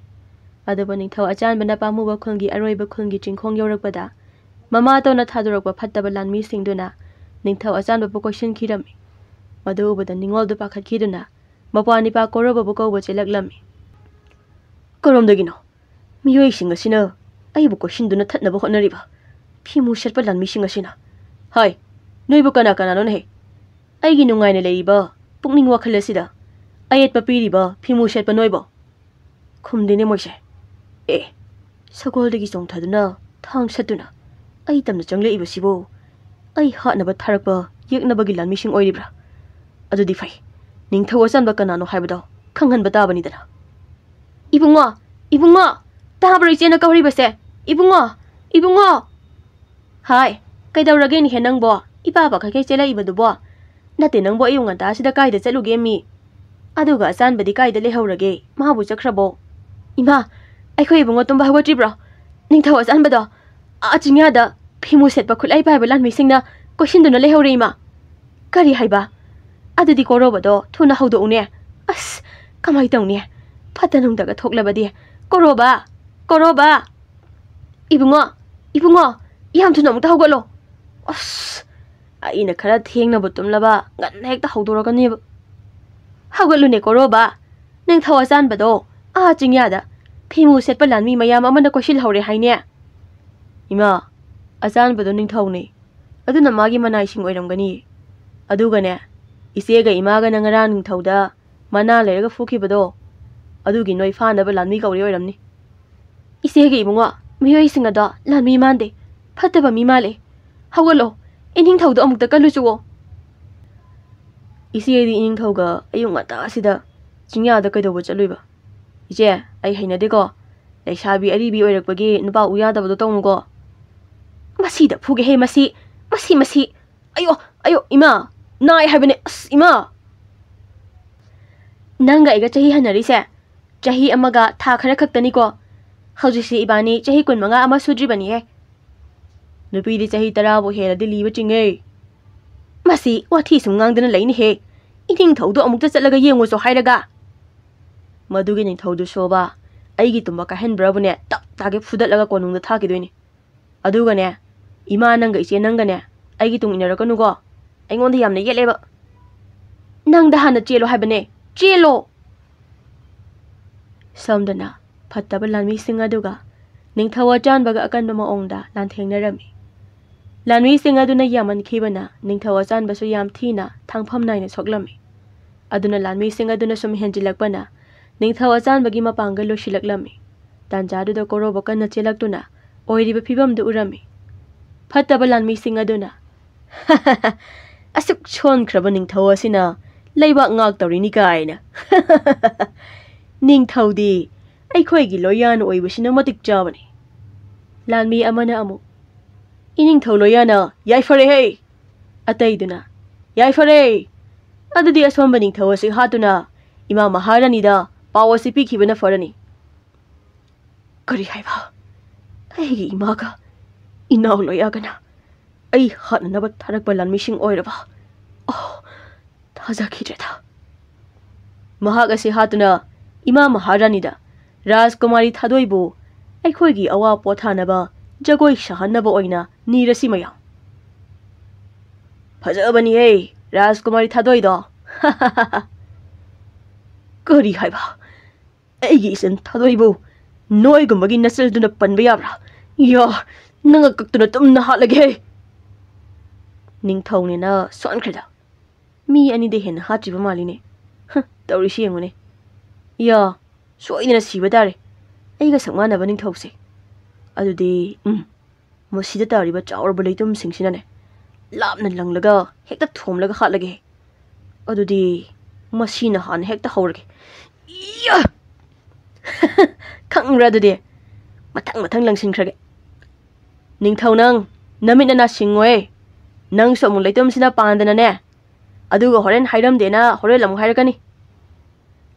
ꯑꯗꯨꯕꯨ ꯅꯤꯡꯊꯧ ꯑꯆꯥꯟꯕꯅ ꯄꯥꯝꯃꯨꯕ ꯈꯨꯜꯒꯤ ꯑꯔꯣꯏꯕ ꯈꯨꯜꯒꯤ ꯆꯤꯡꯈꯣꯡ ꯌꯧꯔꯛꯄꯗ, ꯃꯃꯥꯇꯣꯟꯅ ꯊꯥꯗꯣꯔꯛꯄ ꯐꯠꯇꯕ ꯂꯥꯟꯃꯤꯁꯤꯡꯗꯨꯅ ꯅꯤꯡꯊꯧ ꯑꯆꯥꯟꯕꯕꯨ ꯀꯣꯏꯁꯤꯟꯈꯤꯔꯝꯃꯤ꯫ ꯃꯗꯨ ꯎꯕꯗ ꯅꯤꯉꯣꯜꯗꯨ ꯄꯥꯈꯠꯈꯤꯗꯨꯅ ꯃꯄ꯭ꯋꯥ ꯅꯤꯄꯥ ꯀꯧꯔꯧꯕꯕꯨ ꯀꯧꯕ ꯆꯦꯜꯂꯛꯂꯝꯃꯤ꯫ "ꯀꯔꯣꯝꯗꯒꯤꯅꯣ ꯃꯤꯑꯣꯏꯁꯤꯡ ꯑꯁꯤꯅ ꯑꯩꯕꯨ ꯀꯣꯏꯁꯤꯟꯗꯨꯅ ꯊꯠꯅꯕ ꯍꯣꯠꯅꯔꯤꯕ ꯐꯤꯃꯨ ꯁꯦꯠꯄ ꯂꯥꯟꯃꯤꯁꯤꯡ ꯑꯁꯤꯅ? ꯍꯥꯏ, ꯅꯣꯏꯕꯨ ꯀꯅꯥ ꯀꯅꯥꯅꯣꯅꯦꯍꯦ? ꯑꯩꯒꯤ ꯅꯨꯡꯉꯥꯏꯅ ꯂꯩꯔꯤꯕ ꯄꯨꯛꯅꯤꯡ ꯋꯥꯈꯜ ꯑꯁꯤꯗ ꯑꯌꯦꯠꯄ ꯄꯤꯔꯤꯕ ꯐꯤꯃꯨ ꯁꯦꯠꯄ ꯅꯣꯏꯕꯣ?" ꯈꯨꯝꯗꯦꯅꯦ ꯃꯣꯏꯁꯦ꯫ ꯑꯦ, ꯁꯒꯣꯜꯗꯒꯤ ꯆꯣꯡꯊꯗꯨꯅ ꯊꯥꯡ ꯁꯠꯇꯨꯅ ꯑꯩ ꯇꯝꯅ ꯆꯪꯂꯛꯏꯕꯁꯤꯕꯨ ꯑꯩ ꯍꯥꯠꯅꯕ ꯊꯥꯔꯛꯄ ꯌꯦꯛꯅꯕꯒꯤ ꯂꯥꯟꯃꯤꯁꯤꯡ ꯑꯣꯏꯔꯤꯕ꯭ꯔꯥ? ꯑꯗꯨꯗꯤ ꯐꯩ, ꯅꯤꯡꯊꯧ ꯑꯆꯥꯟꯕ ꯀꯅꯥꯅꯣ ꯍꯥꯏꯕꯗꯣ ꯈꯪꯍꯟꯕ ꯇꯥꯕꯅꯤꯗꯅ꯫ "ꯏꯕꯨꯡꯉꯣ, ꯏꯕꯨꯡꯉꯣ, ꯇꯥꯕ꯭ꯔꯣ ꯏꯆꯦꯅ ꯀꯧꯔꯤꯕꯁꯦ? ꯏꯕꯨꯡꯉꯣ, ꯏꯕꯨꯡꯉꯣ!" "ꯍꯥꯏ, ꯀꯩꯗꯧꯔꯒꯦꯅꯦꯍꯦ ꯅꯪꯕꯣ? ꯏꯄꯥ ꯄꯥꯈꯠꯈꯩ ꯆꯦꯜꯂꯛꯏꯕꯗꯨꯕꯣ? ꯅꯠꯇꯦ ꯅꯪꯕꯣ, ꯑꯌꯨꯛ ꯉꯟꯇꯥꯁꯤꯗ ꯀꯥꯏꯗ ꯆꯠꯂꯨꯒꯦ ꯃꯤ? ꯑꯗꯨꯒ ꯑꯆꯥꯟꯕꯗꯤ ꯀꯥꯏꯗ ꯂꯩꯍꯧꯔꯒꯦ? ꯃꯥꯕꯨ ꯆꯠꯈ꯭ꯔꯕꯣ?" "ꯏꯃꯥ, ꯑꯩꯈꯣꯏ ꯏꯕꯨꯡꯉꯣ ꯇꯨꯝꯕ ꯍꯧꯒꯠꯇ꯭ꯔꯤꯕ꯭ꯔꯣ? ꯅꯤꯡꯊꯧ ꯑꯆꯥꯟꯕꯗꯣ ꯑꯥ ꯆꯤꯡꯌꯥꯗ ꯐꯤꯃꯨ ꯁꯦꯠꯄ ꯈꯨꯠꯂꯥꯏ ꯄꯥꯏꯕ ꯂꯥꯟꯃꯤꯁꯤꯡꯅ ꯀꯣꯏꯁꯤꯟꯗꯨꯅ ꯂꯩꯍꯧꯔꯦ ꯏꯃꯥ!" "ꯀꯔꯤ ꯍꯥꯏꯕ? ꯑꯗꯨꯗꯤ ꯀꯣꯔꯣꯕꯗꯣ ꯊꯨꯅ ꯍꯧꯗꯣꯛꯎꯅꯦ꯫ ꯑꯁ, ꯀꯃꯥꯏ ꯇꯧꯅꯤ? ꯐꯠꯇ ꯅꯨꯡꯗꯒ ꯊꯣꯛꯂꯕꯗꯤ꯫ ꯀꯣꯔꯣꯕ! ꯀꯣꯔꯣꯕ!" "ꯏꯕꯨꯡꯉꯣ, ꯏꯕꯨꯡꯉꯣ, ꯌꯥꯝ ꯊꯨꯅ ꯑꯃꯨꯛꯇ ꯍꯧꯒꯠꯂꯣ꯫ ꯑꯁ, ꯑꯩꯅ ꯈꯔ ꯊꯦꯡꯅꯕꯨ ꯇꯨꯝꯂꯕ ꯉꯟꯅ ꯍꯦꯛꯇ ꯍꯧꯗꯣꯔꯛꯀꯅꯦꯕ꯫ ꯍꯧꯒꯠꯂꯨꯅꯦ ꯀꯣꯔꯣꯕ, ꯅꯤꯡꯊꯧ ꯑꯆꯥꯟꯕꯗꯣ ꯑꯥ ꯆꯤꯡꯌꯥꯗ ꯐꯤꯃꯨ ꯁꯦꯠꯄ ꯂꯥꯟꯃꯤ ꯃꯌꯥꯝ ꯑꯃꯅ ꯀꯣꯏꯁꯤꯜꯍꯧꯔꯦ ꯍꯥꯏꯅꯦ꯫" "ꯏꯃꯥ, ꯑꯆꯥꯟꯕꯗꯣ ꯅꯤꯡꯊꯧꯅꯦ, ꯑꯗꯨꯅ ꯃꯥꯒꯤ ꯃꯅꯥꯏꯁꯤꯡ ꯑꯣꯏꯔꯝꯒꯅꯤ꯫ ꯑꯗꯨꯒꯅꯦ, ꯏꯆꯦꯒ ꯏꯃꯥꯒꯅ ꯉꯔꯥꯡ ꯅꯤꯡꯊꯧꯗ ꯃꯅꯥ ꯂꯩꯔꯒ ꯐꯨꯈꯤꯕꯗꯣ, ꯑꯗꯨꯒꯤ ꯅꯣꯏ ꯐꯥꯅꯕ ꯂꯥꯟꯃꯤ ꯀꯧꯔꯤ ꯑꯣꯏꯔꯝꯅꯤ꯫" "ꯏꯆꯦꯒꯤ ꯏꯕꯨꯡꯉꯣ, ꯃꯤꯑꯣꯏꯁꯤꯡ ꯑꯗꯣ ꯂꯥꯟꯃꯤ ꯃꯥꯟꯗꯦ, ꯐꯠꯇꯕ ꯃꯤ ꯃꯥꯜꯂꯦ꯫ ꯍꯧꯒꯠꯂꯣ, ꯏꯅꯤꯡꯊꯧꯗꯣ ꯑꯃꯨꯛꯇ ꯀꯜꯂꯨ ꯆꯨꯑꯣ꯫" "ꯏꯆꯦꯗꯤ ꯏꯅꯤꯡꯊꯧꯒ ꯑꯌꯨꯛ ꯉꯟꯇꯥꯁꯤꯗ ꯆꯤꯡꯌꯥꯗ ꯀꯩꯗꯧꯕ ꯆꯠꯂꯨꯏꯕ? ꯏꯆꯦ, ꯑꯩ ꯍꯩꯅꯗꯦꯀꯣ꯫ ꯂꯩꯁꯥꯕꯤ ꯑꯔꯤꯕꯤ ꯑꯣꯏꯔꯛꯄꯒꯤ ꯅꯨꯄꯥ ꯎ ꯌꯥꯗꯕꯗꯣ ꯇꯧꯅꯨꯀꯣ꯫" "ꯃꯁꯤꯗ ꯐꯨꯒꯦꯍꯦ, ꯃꯁꯤ, ꯃꯁꯤ, ꯃꯁꯤ꯫ ꯑꯌꯣ, ꯑꯌꯣ, ꯏꯃꯥ, ꯅꯥꯏ ꯍꯥꯏꯕꯅꯦ, ꯑꯁ, ꯏꯃꯥ!" ꯅꯪꯒ ꯑꯩꯒ ꯆꯍꯤ ꯍꯟꯅꯔꯤꯁꯦ ꯆꯍꯤ ꯑꯃꯒ ꯊꯥ ꯈꯔ ꯈꯛꯇꯅꯤꯀꯣ꯫ ꯍꯧꯖꯤꯛꯁꯤ ꯏꯕꯥꯅꯤ ꯆꯍꯤ ꯀꯨꯟꯃꯉꯥ ꯑꯃ ꯁꯨꯗ꯭ꯔꯤꯕꯅꯤꯍꯦ꯫ ꯅꯨꯄꯤꯗꯤ ꯆꯍꯤ ꯇꯔꯥꯕꯨ ꯍꯦꯜꯂꯗꯤ ꯂꯤꯕ ꯆꯤꯡꯉꯦ꯫ ꯃꯁꯤ ꯋꯥꯊꯤ ꯁꯨꯝ ꯉꯥꯡꯗꯅ ꯂꯩꯅꯦꯍꯦ꯫ ꯏꯅꯤꯡꯊꯧꯗꯣ ꯑꯃꯨꯛꯇ ꯆꯠꯂꯒ ꯌꯦꯡꯉꯨꯆꯣ ꯍꯥꯏꯔꯒ꯫ ꯃꯗꯨꯒꯤ ꯅꯤꯡꯊꯧꯗꯨꯁꯨꯕ ꯑꯩꯒꯤ ꯇꯨꯝꯕ ꯀꯥꯏꯍꯟꯕ꯭ꯔꯕꯨꯅꯦ, ꯇꯞ ꯇꯥꯒꯩ ꯐꯨꯗꯠꯂꯒ ꯀꯣꯅꯨꯡꯗ ꯊꯥꯈꯤꯗꯣꯏꯅꯦ꯫ ꯑꯗꯨꯒꯅꯦ, ꯏꯃꯥ ꯅꯪꯒ ꯏꯆꯦ ꯅꯪꯒꯅꯦ ꯑꯩꯒꯤ ꯇꯨꯡ ꯏꯟꯅꯔꯛꯀꯅꯨꯀꯣ꯫ ꯑꯩꯉꯣꯟꯗ ꯌꯥꯝꯅ ꯌꯦꯠꯂꯦꯕ꯫ ꯅꯪꯗ ꯍꯥꯟꯅ ꯆꯦꯜꯂꯣ ꯍꯥꯏꯕꯅꯦ꯫ ꯆꯦꯜꯂꯣ! ꯁꯣꯝꯗꯅ ꯐꯠꯇꯕ ꯂꯥꯟꯃꯤꯁꯤꯡ ꯑꯗꯨꯒ ꯅꯤꯡꯊꯧ ꯑꯆꯥꯟꯕꯒ ꯑꯀꯟꯕ ꯃꯑꯣꯡꯗ ꯂꯥꯟꯊꯦꯡꯅꯔꯝꯃꯤ꯫ ꯂꯥꯟꯃꯤꯁꯤꯡ ꯑꯗꯨꯅ ꯌꯥꯝꯃꯟꯈꯤꯕꯅ ꯅꯤꯡꯊꯧ ꯑꯆꯥꯟꯕꯁꯨ ꯌꯥꯝ ꯊꯤꯅ ꯊꯥꯡꯐꯝ ꯅꯥꯏꯅ ꯁꯣꯛꯂꯝꯃꯤ꯫ ꯑꯗꯨꯅ ꯂꯥꯟꯃꯤꯁꯤꯡ ꯑꯗꯨꯅ ꯁꯨꯝ ꯍꯦꯟꯖꯤꯜꯂꯛꯄꯅ ꯅꯤꯡꯊꯧ ꯑꯆꯥꯟꯕꯒꯤ ꯃꯄꯥꯡꯒꯜ ꯂꯣꯏꯁꯤꯜꯂꯛꯂꯝꯃꯤ꯫ ꯇꯥꯟꯖꯥꯗꯨꯗ ꯀꯣꯔꯣꯕ ꯀꯟꯅ ꯆꯦꯜꯂꯛꯇꯨꯅ ꯑꯣꯏꯔꯤꯕ ꯐꯤꯕꯝꯗꯨ ꯎꯔꯝꯃꯤ꯫ ꯐꯠꯇꯕ ꯂꯥꯟꯃꯤꯁꯤꯡ ꯑꯗꯨꯅ, "ꯑꯁꯨꯛ ꯁꯣꯟꯈ꯭ꯔꯕ ꯅꯤꯡꯊꯧ ꯑꯁꯤꯅ ꯂꯩꯕꯥꯛ ꯉꯥꯛꯇꯧꯔꯤꯅꯤ ꯀꯥꯏꯅ꯫ ꯅꯤꯡꯊꯧꯗꯤ ꯑꯩꯈꯣꯏꯒꯤ ꯂꯣꯌꯥꯟ ꯑꯣꯏꯕꯁꯤꯅ ꯃꯇꯤꯛ ꯆꯥꯕꯅꯤ"꯫ ꯂꯥꯟꯃꯤ ꯑꯃꯅ ꯑꯃꯨꯛ, "ꯏꯅꯤꯡꯊꯧ ꯂꯣꯌꯥꯅ ꯌꯥꯏꯐꯔꯦꯍꯦ!" ꯑꯇꯩꯗꯨꯅ, "ꯌꯥꯏꯐꯔꯦ! ꯑꯗꯨꯗꯤ ꯑꯁꯣꯟꯕ ꯅꯤꯡꯊꯧ ꯑꯁꯤ ꯍꯥꯠꯇꯨꯅ ꯏꯃꯥ ꯃꯍꯥꯔꯥꯅꯤꯗ ꯄꯥꯎ ꯑꯁꯤ ꯄꯤꯈꯤꯕꯅ ꯐꯔꯅꯤ"꯫ ꯀꯔꯤ ꯍꯥꯏꯕ? ꯑꯩꯒꯤ ꯏꯃꯥꯒ ꯏꯅꯥꯎ ꯂꯣꯌꯥꯒꯅ ꯑꯩ ꯍꯥꯠꯅꯅꯕ ꯊꯥꯔꯛꯄ ꯂꯥꯟꯃꯤꯁꯤꯡ ꯑꯣꯏꯔꯕ? ꯑꯣ, ꯊꯥꯖꯈꯤꯗ꯭ꯔꯦꯗ꯫ ꯃꯍꯥꯛ ꯑꯁꯤ ꯍꯥꯠꯇꯨꯅ ꯏꯃꯥ ꯃꯍꯥꯔꯥꯅꯤꯗ ꯔꯥꯖꯀꯨꯃꯥꯔꯤ ꯊꯥꯗꯣꯏꯕꯨ ꯑꯩꯈꯣꯏꯒꯤ ꯑꯋꯥ ꯄꯣꯊꯥꯅꯕ ꯖꯒꯣꯏ ꯁꯥꯍꯟꯅꯕ ꯑꯣꯏꯅ ꯅꯤꯔꯁꯤ ꯃꯌꯥꯝ꯫ ꯐꯖꯕꯅꯤꯍꯦ, ꯔꯥꯖꯀꯨꯃꯥꯔꯤ ꯊꯥꯗꯣꯏꯗꯣ꯫ ꯀꯔꯤ ꯍꯥꯏꯕ? ꯑꯩꯒꯤ ꯏꯆꯟ ꯊꯥꯗꯣꯏꯕꯨ ꯅꯣꯏꯒꯨꯝꯕꯒꯤ ꯅꯆꯜꯗꯨꯅ ꯄꯟꯕ ꯌꯥꯕ꯭ꯔꯥ? ꯌꯥ, ꯅꯪ ꯀꯛꯇꯨꯅ ꯇꯨꯝꯅ ꯍꯥꯠꯂꯒꯦ꯫ ꯅꯤꯡꯊꯧꯅꯦꯅ ꯁꯣꯟꯈ꯭ꯔꯦꯗ꯫ ꯃꯤ ꯑꯅꯤꯗ ꯍꯦꯟꯅ ꯍꯥꯠꯇ꯭ꯔꯤꯕ ꯃꯥꯜꯂꯤꯅꯦ꯫ ꯍ, ꯇꯧꯔꯤꯁꯤ ꯌꯦꯡꯉꯨꯅꯦ꯫ ꯌꯥ, ꯁꯣꯏꯗꯅ ꯁꯤꯕ ꯇꯥꯔꯦ꯫ ꯑꯩꯒ ꯁꯛ ꯃꯥꯟꯅꯕ ꯅꯤꯡꯊꯧꯁꯦ꯫ ꯑꯗꯨꯗꯤ, ꯎꯝ, ꯃꯁꯤꯗ ꯇꯥꯔꯤꯕ ꯆꯥꯎꯔꯕ ꯂꯩꯇꯨꯝꯁꯤꯡꯁꯤꯅꯅꯦ, ꯂꯥꯞꯅ ꯂꯪꯂꯒ ꯍꯦꯛꯇ ꯊꯣꯝꯂꯒ ꯍꯥꯠꯂꯒꯦ꯫ ꯑꯗꯨꯗꯤ ꯃꯁꯤꯅ ꯍꯥꯟꯅ ꯍꯦꯛꯇ ꯍꯧꯔꯒꯦ꯫ ꯏꯌꯥ! ꯈꯪꯕ꯭ꯔꯥ ꯑꯗꯨꯗꯤ? ꯃꯊꯪ ꯃꯊꯪ ꯂꯪꯁꯤꯟꯈ꯭ꯔꯒꯦ꯫ ꯅꯤꯡꯊꯧ ꯅꯪ, ꯅꯃꯤꯠ ꯅꯅꯥ ꯁꯤꯡꯉꯣꯏ꯫ ꯅꯪꯁꯨ ꯑꯃꯨꯛ ꯂꯩꯇꯨꯝꯁꯤꯅ ꯄꯥꯟꯗꯅꯅꯦ꯫ ꯑꯗꯨꯒ ꯍꯣꯔꯦꯟ ꯍꯥꯏꯔꯝꯗꯦꯅ ꯍꯣꯔꯦꯟ ꯑꯃꯨꯛ ꯍꯥꯏꯔꯛꯀꯅꯤ꯫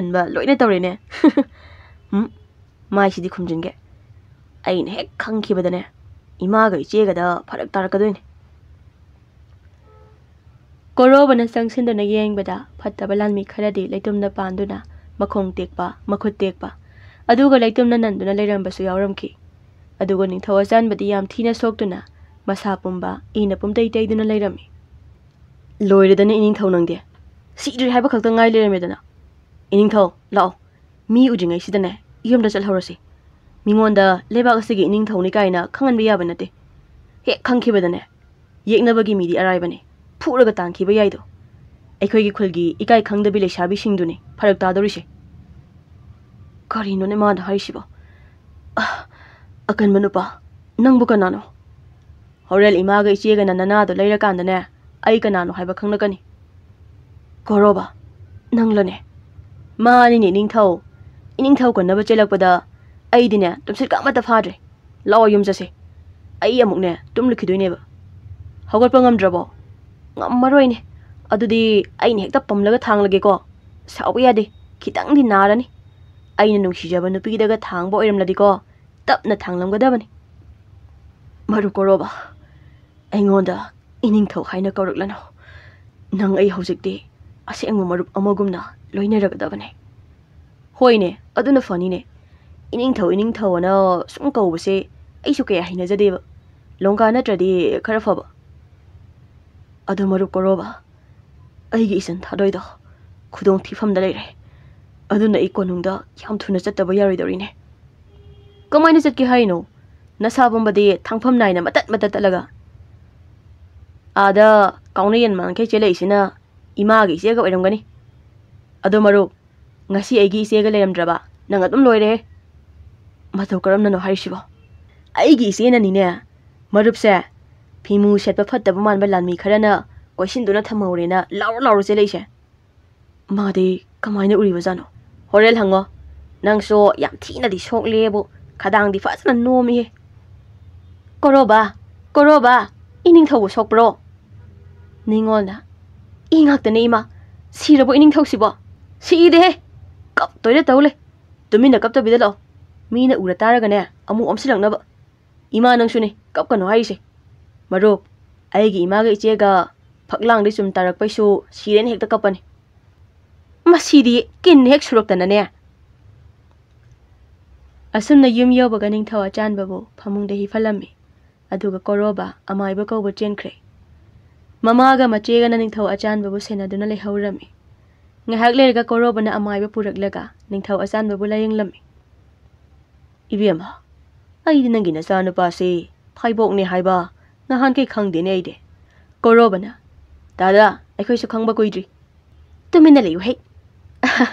ꯅꯟꯕ ꯂꯣꯏꯅ ꯇꯧꯔꯦꯅꯦ꯫ ꯎꯝ, ꯃꯥꯏꯁꯤꯗꯤ ꯈꯨꯝꯖꯤꯟꯒꯦ꯫ ꯑꯩꯅ ꯍꯦꯛ ꯈꯪꯈꯤꯕꯗꯅꯦ, ꯏꯃꯥꯒ ꯏꯆꯦꯒꯗ ꯐꯔꯛ ꯇꯥꯔꯛꯀꯗꯣꯏꯅꯦ꯫ ꯀꯣꯔꯣꯕꯅ ꯆꯪꯁꯤꯟꯗꯨꯅ ꯌꯦꯡꯕꯗ, ꯐꯠꯇꯕ ꯂꯥꯟꯃꯤ ꯈꯔꯗꯤ ꯂꯩꯇꯨꯝꯗ ꯄꯥꯟꯗꯨꯅ ꯃꯈꯣꯡ ꯇꯦꯛꯄ, ꯃꯈꯨꯠ ꯇꯦꯛꯄ, ꯑꯗꯨꯒ ꯂꯩꯇꯨꯝꯅ ꯅꯟꯗꯨꯅ ꯂꯩꯔꯝꯕꯁꯨ ꯌꯥꯎꯔꯝꯈꯤ꯫ ꯑꯗꯨꯒ ꯅꯤꯡꯊꯧ ꯑꯆꯥꯟꯕꯗꯤ ꯌꯥꯝ ꯊꯤꯅ ꯁꯣꯛꯇꯨꯅ ꯃꯁꯥ ꯄꯨꯝꯕ ꯏꯅ ꯄꯨꯝꯇꯩ ꯇꯩꯗꯨꯅ ꯂꯩꯔꯝꯃꯤ꯫ "ꯂꯣꯏꯔꯦꯗꯅ ꯏꯅꯤꯡꯊꯧ ꯅꯪꯗꯤ꯫ ꯁꯤꯗ꯭ꯔꯤ ꯍꯥꯏꯕ ꯈꯛꯇ ꯉꯥꯏ ꯂꯩꯔꯝꯃꯦꯗꯅ꯫ ꯏꯅꯤꯡꯊꯧ, ꯂꯥꯛꯑꯣ꯫ ꯃꯤ ꯎꯗ꯭ꯔꯤꯉꯩꯁꯤꯗꯅꯦ, ꯌꯨꯝꯗ ꯆꯠꯍꯧꯔꯁꯤ꯫ ꯃꯤꯉꯣꯟꯗ ꯂꯩꯕꯥꯛ ꯑꯁꯤꯒꯤ ꯏꯅꯤꯡꯊꯧꯅꯤ ꯀꯥꯏꯅ ꯈꯪꯍꯟꯕ ꯌꯥꯕ ꯅꯠꯇꯦ꯫ ꯍꯦꯛ ꯈꯪꯈꯤꯕꯗꯅꯦ, ꯌꯦꯛꯅꯕꯒꯤ ꯃꯤꯗꯤ ꯑꯔꯥꯏꯕꯅꯤ, ꯐꯨꯔꯒ ꯇꯥꯟꯈꯤꯕ ꯌꯥꯏꯗꯣ꯫ ꯑꯩꯈꯣꯏꯒꯤ ꯈꯨꯜꯒꯤ ꯏꯀꯥꯏ ꯈꯪꯗꯕꯤ ꯂꯩꯁꯥꯕꯤꯁꯤꯡꯗꯨꯅꯤ ꯐꯔꯛ ꯇꯥꯗꯧꯔꯤꯁꯦ꯫" ꯀꯔꯤꯅꯣꯅꯦ ꯃꯥꯅ ꯍꯥꯏꯔꯤꯁꯤꯕꯣ? ꯑ, ꯑꯀꯟꯕ ꯅꯨꯄꯥ, ꯅꯪꯕꯨ ꯀꯅꯥꯅꯣ? ꯍꯣꯔꯦꯟ ꯏꯃꯥꯒ ꯏꯆꯦꯒꯅ ꯅꯅꯥꯗꯣ ꯂꯩꯔꯀꯥꯟꯗꯅꯦ, ꯑꯩ ꯀꯅꯥꯅꯣ ꯍꯥꯏꯕ ꯈꯪꯂꯛꯀꯅꯤ꯫ ꯀꯣꯔꯣꯕ, ꯅꯪꯂꯅꯦ? ꯃꯥꯅꯤꯅꯦ, ꯏꯅꯤꯡꯊꯧ꯫ ꯏꯅꯤꯡꯊꯧ ꯀꯟꯅꯕ ꯆꯦꯜꯂꯛꯄꯗ ꯑꯩꯗꯤꯅꯦ, ꯇꯨꯝꯁꯤꯠꯀ ꯑꯃꯠꯇ ꯐꯥꯗ꯭ꯔꯦ꯫ ꯂꯥꯛꯑꯣ, ꯌꯨꯝ ꯆꯠꯁꯦ꯫ ꯑꯩ ꯑꯃꯨꯛꯅꯦ, ꯇꯨꯝꯂꯨꯈꯤꯗꯣꯏꯅꯦꯕ꯫ ꯍꯧꯒꯠꯄ ꯉꯝꯗ꯭ꯔꯕꯣ? ꯉꯝꯃꯔꯣꯏꯅꯦ꯫ ꯑꯗꯨꯗꯤ ꯑꯩꯅ ꯍꯦꯛꯇ ꯄꯝꯂꯒ ꯊꯥꯡꯂꯒꯦꯀꯣ꯫ ꯁꯥꯎꯕ ꯌꯥꯗꯦ, ꯈꯤꯇꯪꯗꯤ ꯅꯥꯔꯅꯤ꯫ ꯑꯩꯅ ꯅꯨꯡꯁꯤꯖꯕ ꯅꯨꯄꯤꯗꯒ ꯊꯥꯡꯕ ꯑꯣꯏꯔꯝꯂꯗꯤꯀꯣ, ꯇꯞꯅ ꯊꯥꯡꯂꯝꯒꯗꯕꯅꯤ꯫ ꯃꯔꯨꯞ ꯀꯣꯔꯣꯕ, ꯑꯩꯉꯣꯟꯗ ꯏꯅꯤꯡꯊꯧ ꯍꯥꯏꯅ ꯀꯧꯔꯛꯂꯅꯨ꯫ ꯅꯪ ꯑꯩ ꯍꯧꯖꯤꯛꯇꯤ ꯑꯁꯦꯡꯕ ꯃꯔꯨꯞ ꯑꯃꯒꯨꯝꯅ ꯂꯣꯏꯅꯔꯒꯗꯕꯅꯦ꯫ ꯍꯣꯏꯅꯦ, ꯑꯗꯨꯅ ꯐꯅꯤꯅꯦ꯫ ꯏꯅꯤꯡꯊꯧ, ꯏꯅꯤꯡꯊꯧ ꯑꯅ ꯁꯨꯝ ꯀꯧꯕꯁꯦ ꯑꯩꯁꯨ ꯀꯌꯥ ꯍꯩꯅꯖꯗꯦꯕ꯫ ꯂꯣꯡꯒꯥ ꯅꯠꯇ꯭ꯔꯗꯤ ꯈꯔ ꯐꯕ꯫ ꯑꯗꯨ ꯃꯔꯨꯞ ꯀꯣꯔꯣꯕ, ꯑꯩꯒꯤ ꯏꯆꯟ ꯊꯥꯗꯣꯏꯗꯣ ꯈꯨꯗꯣꯡ ꯊꯤꯐꯝꯗ ꯂꯩꯔꯦ꯫ ꯑꯗꯨꯅ ꯑꯩ ꯀꯣꯅꯨꯡꯗ ꯌꯥꯝ ꯊꯨꯅ ꯆꯠꯇꯕ ꯌꯥꯔꯣꯏꯗꯧꯔꯤꯅꯦ꯫ ꯀꯃꯥꯏꯅ ꯆꯠꯀꯦ ꯍꯥꯏꯅꯣ? ꯅꯁꯥ ꯄꯨꯝꯕꯗꯤ ꯊꯥꯡꯐꯝ ꯅꯥꯏꯅ ꯃꯇꯠ ꯃꯇꯠ ꯇꯠꯂꯒ꯫ ꯑꯥꯗ ꯀꯥꯎꯅ ꯌꯦꯟ ꯃꯥꯡꯈꯩ ꯆꯦꯜꯂꯛꯏꯁꯤꯅ ꯏꯃꯥꯒ ꯏꯆꯦꯒ ꯑꯣꯏꯔꯝꯒꯅꯤ꯫ ꯑꯗꯣ ꯃꯔꯨꯞ, ꯉꯁꯤ ꯑꯩꯒꯤ ꯏꯆꯦꯒ ꯂꯩꯔꯝꯗ꯭ꯔꯕ ꯅꯪ ꯑꯗꯨꯝ ꯂꯣꯏꯔꯦ꯫ ꯃꯇꯧ ꯀꯔꯝꯅꯅꯣ ꯍꯥꯏꯔꯤꯁꯤꯕꯣ? ꯑꯩꯒꯤ ꯏꯆꯦꯅꯅꯤꯅꯦ, ꯃꯔꯨꯞꯁꯦ ꯐꯤꯃꯨ ꯁꯦꯠꯄ ꯐꯠꯇꯕ ꯃꯥꯟꯕ ꯂꯥꯟꯃꯤ ꯈꯔꯅ ꯀꯣꯏꯁꯤꯟꯗꯨꯅ ꯊꯝꯍꯧꯔꯦꯅ ꯂꯥꯎꯔ ꯂꯥꯎꯔ ꯆꯦꯜꯂꯛꯏꯁꯦ꯫ ꯃꯥꯗꯤ ꯀꯃꯥꯏꯅ ꯎꯔꯤꯕꯖꯥꯠꯅꯣ? ꯍꯣꯔꯦꯟ ꯍꯪꯉꯣ꯫ ꯅꯪꯁꯨ ꯌꯥꯝ ꯊꯤꯅꯗꯤ ꯁꯣꯛꯂꯦꯕꯨ, ꯈꯗꯥꯡꯗꯤ ꯐꯖꯅ ꯅꯣꯝꯃꯤꯍꯦ꯫ "ꯀꯣꯔꯣꯕ, ꯀꯣꯔꯣꯕ, ꯏꯅꯤꯡꯊꯧꯕꯨ ꯁꯣꯛꯄ꯭ꯔꯣ?" ꯅꯤꯉꯣꯜꯅ, "ꯏ ꯉꯥꯛꯇꯅꯦ ꯏꯃꯥ, ꯁꯤꯔꯕꯣ ꯏꯅꯤꯡꯊꯧꯁꯤꯕꯣ?" "ꯁꯤꯗꯦꯍꯦ, ꯀꯞꯇꯣꯏꯗ ꯇꯧ ꯂꯩ꯫ ꯇꯨꯃꯤꯟꯅ ꯀꯞꯇꯕꯤꯗ ꯂꯥꯛꯑꯣ, ꯃꯤꯅ ꯎꯔ ꯇꯥꯔꯒꯅꯦ ꯑꯃꯨꯛ ꯑꯣꯝꯁꯤꯜꯂꯛꯅꯕ꯫ ꯏꯃꯥ ꯅꯪꯁꯨꯅꯦ, ꯀꯞꯀꯅꯨ ꯍꯥꯏꯔꯤꯁꯦ꯫ ꯃꯔꯨꯞ, ꯑꯩꯒꯤ ꯏꯃꯥꯒ ꯏꯆꯦꯒ ꯐꯛꯂꯥꯡꯗꯩ ꯆꯨꯝ ꯇꯥꯔꯛꯄꯩꯁꯨ ꯁꯤꯔꯦꯅ ꯍꯦꯛꯇ ꯀꯞꯄꯅꯤ꯫ ꯃꯁꯤꯗꯤ ꯀꯤꯟ ꯍꯦꯛ ꯁꯨꯔꯛꯇꯅꯅꯦ"꯫ ꯑꯁꯨꯝꯅ ꯌꯨꯝ ꯌꯧꯕꯒ ꯅꯤꯡꯊꯧ ꯑꯆꯥꯟꯕꯕꯨ ꯐꯃꯨꯡꯗ ꯍꯤꯐꯜꯂꯝꯃꯤ꯫ ꯑꯗꯨꯒ ꯀꯣꯔꯣꯕ ꯑꯃꯥꯏꯕ ꯀꯧꯕ ꯆꯦꯟꯈ꯭ꯔꯦ꯫ ꯃꯃꯥꯒ ꯃꯆꯦꯒꯅ ꯅꯤꯡꯊꯧ ꯑꯆꯥꯟꯕꯕꯨ ꯁꯦꯟꯅꯗꯨꯅ ꯂꯩꯍꯧꯔꯝꯃꯤ꯫ ꯉꯥꯏꯍꯥꯛ ꯂꯩꯔꯒ ꯀꯣꯔꯣꯕꯅ ꯑꯃꯥꯏꯕ ꯄꯨꯔꯛꯂꯒ ꯅꯤꯡꯊꯧ ꯑꯆꯥꯟꯕꯕꯨ ꯂꯥꯌꯦꯡꯂꯝꯃꯤ꯫ "ꯏꯕꯦꯝꯃ, ꯑꯩꯗꯤ ꯅꯪꯒꯤ ꯅꯆꯥꯅꯨꯄꯥꯁꯤ ꯐꯥꯏꯕꯣꯛꯅꯦ ꯍꯥꯏꯕ ꯅꯍꯥꯟꯈꯩ ꯈꯪꯗꯦꯅꯦ ꯑꯩꯗꯤ"꯫ ꯀꯣꯔꯣꯕꯅ, "ꯇꯥꯗ, ꯑꯩꯈꯣꯏꯁꯨ ꯈꯪꯕ ꯀꯨꯏꯗ꯭ꯔꯤ꯫ ꯇꯨꯃꯤꯟꯅ ꯂꯩꯌꯨ ꯍꯦꯛ"꯫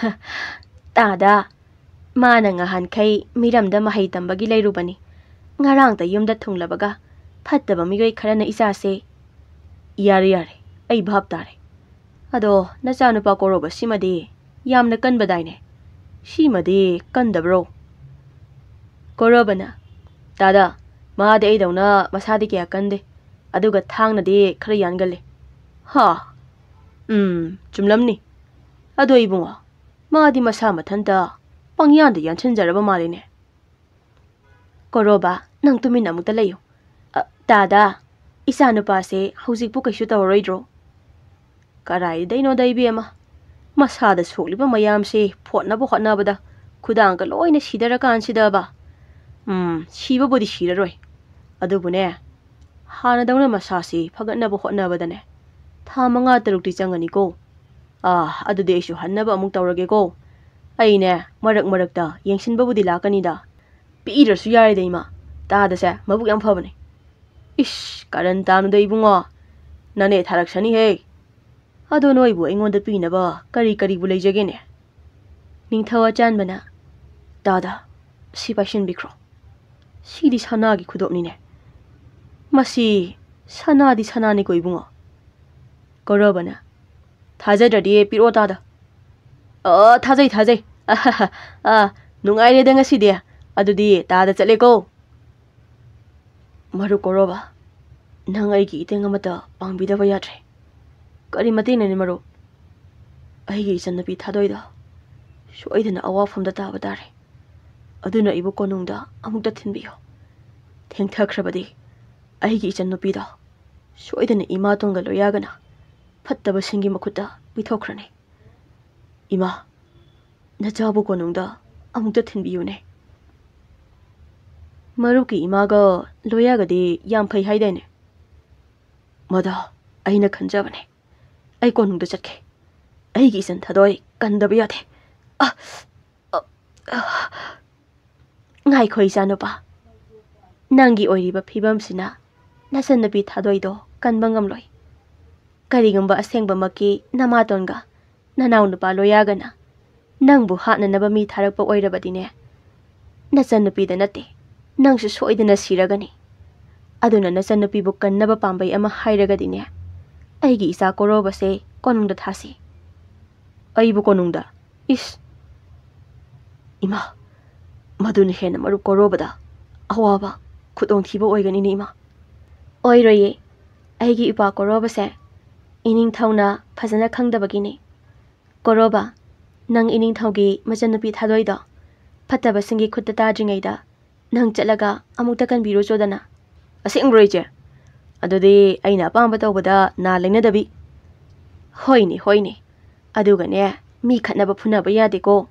"ꯇꯥꯗ, ꯃꯥꯅ ꯉꯍꯥꯟꯈꯩ ꯃꯤꯔꯝꯗ ꯃꯍꯩ ꯇꯝꯕꯒꯤ ꯂꯩꯔꯨꯕꯅꯤ꯫ ꯉꯔꯥꯡꯇ ꯌꯨꯝꯗ ꯊꯨꯡꯂꯕꯒ ꯐꯠꯇꯕ ꯃꯤꯑꯣꯏ ꯈꯔꯅ ꯏꯆꯥꯁꯦ"꯫ "ꯌꯥꯔꯦ, ꯌꯥꯔꯦ, ꯑꯩ ꯚꯥꯞ ꯇꯥꯔꯦ꯫ ꯑꯗꯣ ꯅꯆꯥꯅꯨꯄꯥ ꯀꯣꯔꯣꯕ ꯁꯤꯃꯗꯤ ꯌꯥꯝꯅ ꯀꯟꯕꯗꯥꯏꯅꯦ? ꯁꯤꯃꯗꯤ ꯀꯟꯗꯕ꯭ꯔꯣ?" ꯀꯣꯔꯣꯕꯅ, "ꯇꯥꯗ, ꯃꯥꯗꯤ ꯑꯩꯗꯧꯅ ꯃꯁꯥꯗꯤ ꯀꯌꯥ ꯀꯟꯗꯦ, ꯑꯗꯨꯒ ꯊꯥꯡꯅꯗꯤ ꯈꯔ ꯌꯥꯟꯒꯜꯂꯤ"꯫ "ꯍꯥ? ꯎꯝ, ꯆꯨꯝꯂꯝꯅꯤ꯫ ꯑꯗꯣ ꯏꯕꯨꯡꯉꯣ, ꯃꯥꯗꯤ ꯃꯁꯥ ꯃꯊꯟꯇ ꯄꯪꯌꯥꯟꯗ ꯌꯥꯟꯁꯤꯟꯖꯔꯕ ꯃꯥꯜꯂꯤꯅꯦ"꯫ "ꯀꯣꯔꯣꯕ, ꯅꯪ ꯇꯨꯃꯤꯟꯅ ꯑꯃꯨꯛꯇ ꯂꯩꯌꯨ꯫ ꯑ, ꯇꯥꯗ, ꯏꯆꯥ ꯅꯨꯄꯥꯁꯦ ꯍꯧꯖꯤꯛꯄꯨ ꯀꯩꯁꯨ ꯇꯧꯔꯔꯣꯏꯗ꯭ꯔꯣ?" "ꯀꯔꯥꯏꯗꯩꯅꯣꯗ ꯏꯕꯦꯝꯃ, ꯃꯁꯥꯗ ꯁꯣꯛꯂꯤꯕ ꯃꯌꯥꯝꯁꯦ ꯐꯣꯠꯅꯕ ꯍꯣꯠꯅꯕꯗ ꯈꯨꯗꯥꯡꯒ ꯂꯣꯏꯅ ꯁꯤꯗꯔꯀꯥꯟꯁꯤꯗꯕ꯫ ꯎꯝ, ꯁꯤꯕꯕꯨꯗꯤ ꯁꯤꯔꯔꯣꯏ꯫ ꯑꯗꯨꯕꯨꯅꯦ, ꯍꯥꯟꯅꯗꯧꯅ ꯃꯁꯥꯁꯤ ꯐꯒꯠꯅꯕ ꯍꯣꯠꯅꯕꯗꯅꯦ ꯊꯥ ꯃꯉꯥ ꯇꯔꯨꯛꯇꯤ ꯆꯪꯒꯅꯤꯀꯣ꯫ ꯑꯥ, ꯑꯗꯨꯗꯤ ꯑꯩꯁꯨ ꯍꯟꯅꯕ ꯑꯃꯨꯛ ꯇꯧꯔꯒꯦꯀꯣ꯫ ꯑꯩꯅꯦ, ꯃꯔꯛ ꯃꯔꯛꯇ ꯌꯦꯡꯁꯤꯟꯕꯕꯨꯗꯤ ꯂꯥꯛꯀꯅꯤꯗ꯫ ꯄꯤꯛꯏꯗ꯭ꯔꯁꯨ ꯌꯥꯔꯦꯗ ꯏꯃꯥ, ꯇꯥꯗꯁꯦ ꯃꯕꯨꯛ ꯌꯥꯝ ꯐꯕꯅꯦ"꯫ "ꯏꯁ, ꯀꯔꯟ ꯇꯥꯅꯨꯗ ꯏꯕꯨꯡꯉꯣ, ꯅꯅꯦ ꯊꯥꯔꯛꯁꯅꯤꯍꯦ꯫ ꯑꯗꯣ ꯅꯣꯏꯕꯨ ꯑꯩꯉꯣꯟꯗ ꯄꯤꯅꯕ ꯀꯔꯤ ꯀꯔꯤꯕꯨ ꯂꯩꯖꯒꯦꯅꯦ?" ꯅꯤꯡꯊꯧ ꯑꯆꯥꯟꯕꯅ, "ꯇꯥꯗ, ꯁꯤ ꯄꯥꯏꯁꯤꯟꯕꯤꯈ꯭ꯔꯣ꯫ ꯁꯤꯗꯤ ꯁꯅꯥꯒꯤ ꯈꯨꯗꯣꯞꯅꯤꯅꯦ꯫ ꯃꯁꯤ ꯁꯅꯥꯗꯤ ꯁꯅꯥꯅꯤꯀꯣ ꯏꯕꯨꯡꯉꯣ꯫" ꯀꯧꯔꯕꯅ, "ꯊꯥꯖꯗ꯭ꯔꯗꯤ ꯄꯤꯔꯛꯑꯣ ꯇꯥꯗ꯫" "ꯑ, ꯊꯥꯖꯩ, ꯊꯥꯖꯩ꯫ ꯑꯍꯥꯍꯥ, ꯑꯥ, ꯅꯨꯡꯉꯥꯏꯔꯦꯗ ꯉꯁꯤꯗꯤ꯫ ꯑꯗꯨꯗꯤ ꯇꯥꯗ ꯆꯠꯂꯦꯀꯣ꯫" "ꯃꯔꯨꯞ ꯀꯧꯔꯕ, ꯅꯪ ꯑꯩꯒꯤ ꯏꯇꯦꯡ ꯑꯃꯠꯇ ꯄꯥꯡꯕꯤꯗꯕ ꯌꯥꯗ꯭ꯔꯦ꯫" "ꯀꯔꯤ ꯃꯇꯦꯡꯅꯣꯅꯦ ꯃꯔꯨꯞ?" "ꯑꯩꯒꯤ ꯏꯆꯟꯅꯨꯄꯤ ꯊꯥꯗꯣꯏꯗꯣ ꯁꯣꯏꯗꯅ ꯑꯋꯥꯐꯝꯗ ꯇꯥꯕ ꯇꯥꯔꯦ꯫ ꯑꯗꯨꯅ ꯏꯕꯨ ꯀꯣꯅꯨꯡꯗ ꯑꯃꯨꯛꯇ ꯊꯤꯟꯕꯤꯌꯨ꯫ ꯊꯦꯡꯊꯈ꯭ꯔꯕꯗꯤ ꯑꯩꯒꯤ ꯏꯆꯟꯅꯨꯄꯤꯗꯣ ꯁꯣꯏꯗꯅ ꯏꯃꯥꯇꯣꯟꯒ ꯂꯣꯌꯥꯒꯅ ꯐꯠꯇꯕꯁꯤꯡꯒꯤ ꯃꯈꯨꯠꯇ ꯄꯤꯊꯣꯛꯈ꯭ꯔꯅꯤ꯫ ꯏꯃꯥ, ꯅꯆꯥꯕꯨ ꯀꯣꯅꯨꯡꯗ ꯑꯃꯨꯛꯇ ꯊꯤꯟꯕꯤꯌꯨꯅꯦ꯫" "ꯃꯔꯨꯞꯀꯤ ꯏꯃꯥꯒ ꯂꯣꯌꯥꯒꯗꯤ ꯌꯥꯝ ꯐꯩ ꯍꯥꯏꯗꯥꯏꯅꯦ?" "ꯃꯗꯣ ꯑꯩꯅ ꯈꯟꯖꯕꯅꯦ꯫ ꯑꯩ ꯀꯣꯅꯨꯡꯗ ꯆꯠꯀꯦ꯫ ꯑꯩꯒꯤ ꯏꯆꯟ ꯊꯥꯗꯣꯏ ꯀꯟꯗꯕ ꯌꯥꯗꯦ꯫" "ꯑ, ꯑ, ꯑ, ꯉꯥꯏꯈꯣ ꯏꯆꯥꯅꯨꯄꯥ꯫ ꯅꯪꯒꯤ ꯑꯣꯏꯔꯤꯕ ꯐꯤꯕꯝꯁꯤꯅ ꯅꯆꯟꯅꯨꯄꯤ ꯊꯥꯗꯣꯏꯗꯣ ꯀꯟꯕ ꯉꯝꯂꯣꯏ꯫ ꯀꯔꯤꯒꯨꯝꯕ ꯑꯁꯦꯡꯕꯃꯛꯀꯤ ꯅꯃꯥꯇꯣꯟꯒ ꯅꯅꯥꯎꯅꯨꯄꯥ ꯂꯣꯌꯥꯒꯅ ꯅꯪꯕꯨ ꯍꯥꯠꯅꯅꯕ ꯃꯤ ꯊꯥꯔꯛꯄ ꯑꯣꯏꯔꯕꯗꯤꯅꯦ, ꯅꯆꯟꯅꯨꯄꯤꯗ ꯅꯠꯇꯦ, ꯅꯪꯁꯨ ꯁꯣꯏꯗꯅ ꯁꯤꯔꯒꯅꯤ꯫ ꯑꯗꯨꯅ ꯅꯆꯟꯅꯨꯄꯤꯕꯨ ꯀꯟꯅꯕ ꯄꯥꯝꯕꯩ ꯑꯃ ꯍꯥꯏꯔꯒꯗꯤꯅꯦ, ꯑꯩꯒꯤ ꯏꯆꯥ ꯀꯣꯔꯣꯕꯁꯦ ꯀꯣꯅꯨꯡꯗ ꯊꯥꯁꯤ꯫" "ꯑꯩꯕꯨ ꯀꯣꯅꯨꯡꯗ? ꯏꯁ! ꯏꯃꯥ, ꯃꯗꯨꯅ ꯍꯦꯟꯅ ꯃꯔꯨꯞ ꯀꯣꯔꯣꯕꯗ ꯑꯋꯥꯕ, ꯈꯨꯗꯣꯡꯊꯤꯕ ꯑꯣꯏꯒꯅꯤꯅꯦ ꯏꯃꯥ꯫" "ꯑꯣꯏꯔꯣꯏꯌꯦ꯫ ꯑꯩꯒꯤ ꯏꯄꯥ ꯀꯣꯔꯣꯕꯁꯦ ꯏꯅꯤꯡꯊꯧꯅ ꯐꯖꯅ ꯈꯪꯗꯕꯒꯤꯅꯦ꯫ ꯀꯣꯔꯣꯕ, ꯅꯪ ꯏꯅꯤꯡꯊꯧꯒꯤ ꯃꯆꯟꯅꯨꯄꯤ ꯊꯥꯗꯣꯏꯗꯣ ꯐꯠꯇꯕꯁꯤꯡꯒꯤ ꯈꯨꯠꯇ ꯇꯥꯗ꯭ꯔꯤꯉꯩꯗ ꯅꯪ ꯆꯠꯂꯒ ꯑꯃꯨꯛꯇ ꯀꯟꯕꯤꯔꯨꯆꯣꯗꯅ꯫" "ꯑꯁꯦꯡꯕ꯭ꯔꯣ ꯏꯆꯦ? ꯑꯗꯨꯗꯤ ꯑꯩꯅ ꯑꯄꯥꯝꯕ ꯇꯧꯕꯗ ꯅꯥ ꯂꯩꯅꯗꯕꯤ꯫" "ꯍꯣꯏꯅꯦ, ꯍꯣꯏꯅꯦ꯫ ꯑꯗꯨꯒꯅꯦ, ꯃꯤ ꯈꯠꯅꯕ ꯐꯨꯅꯕ ꯌꯥꯗꯦꯀꯣ꯫"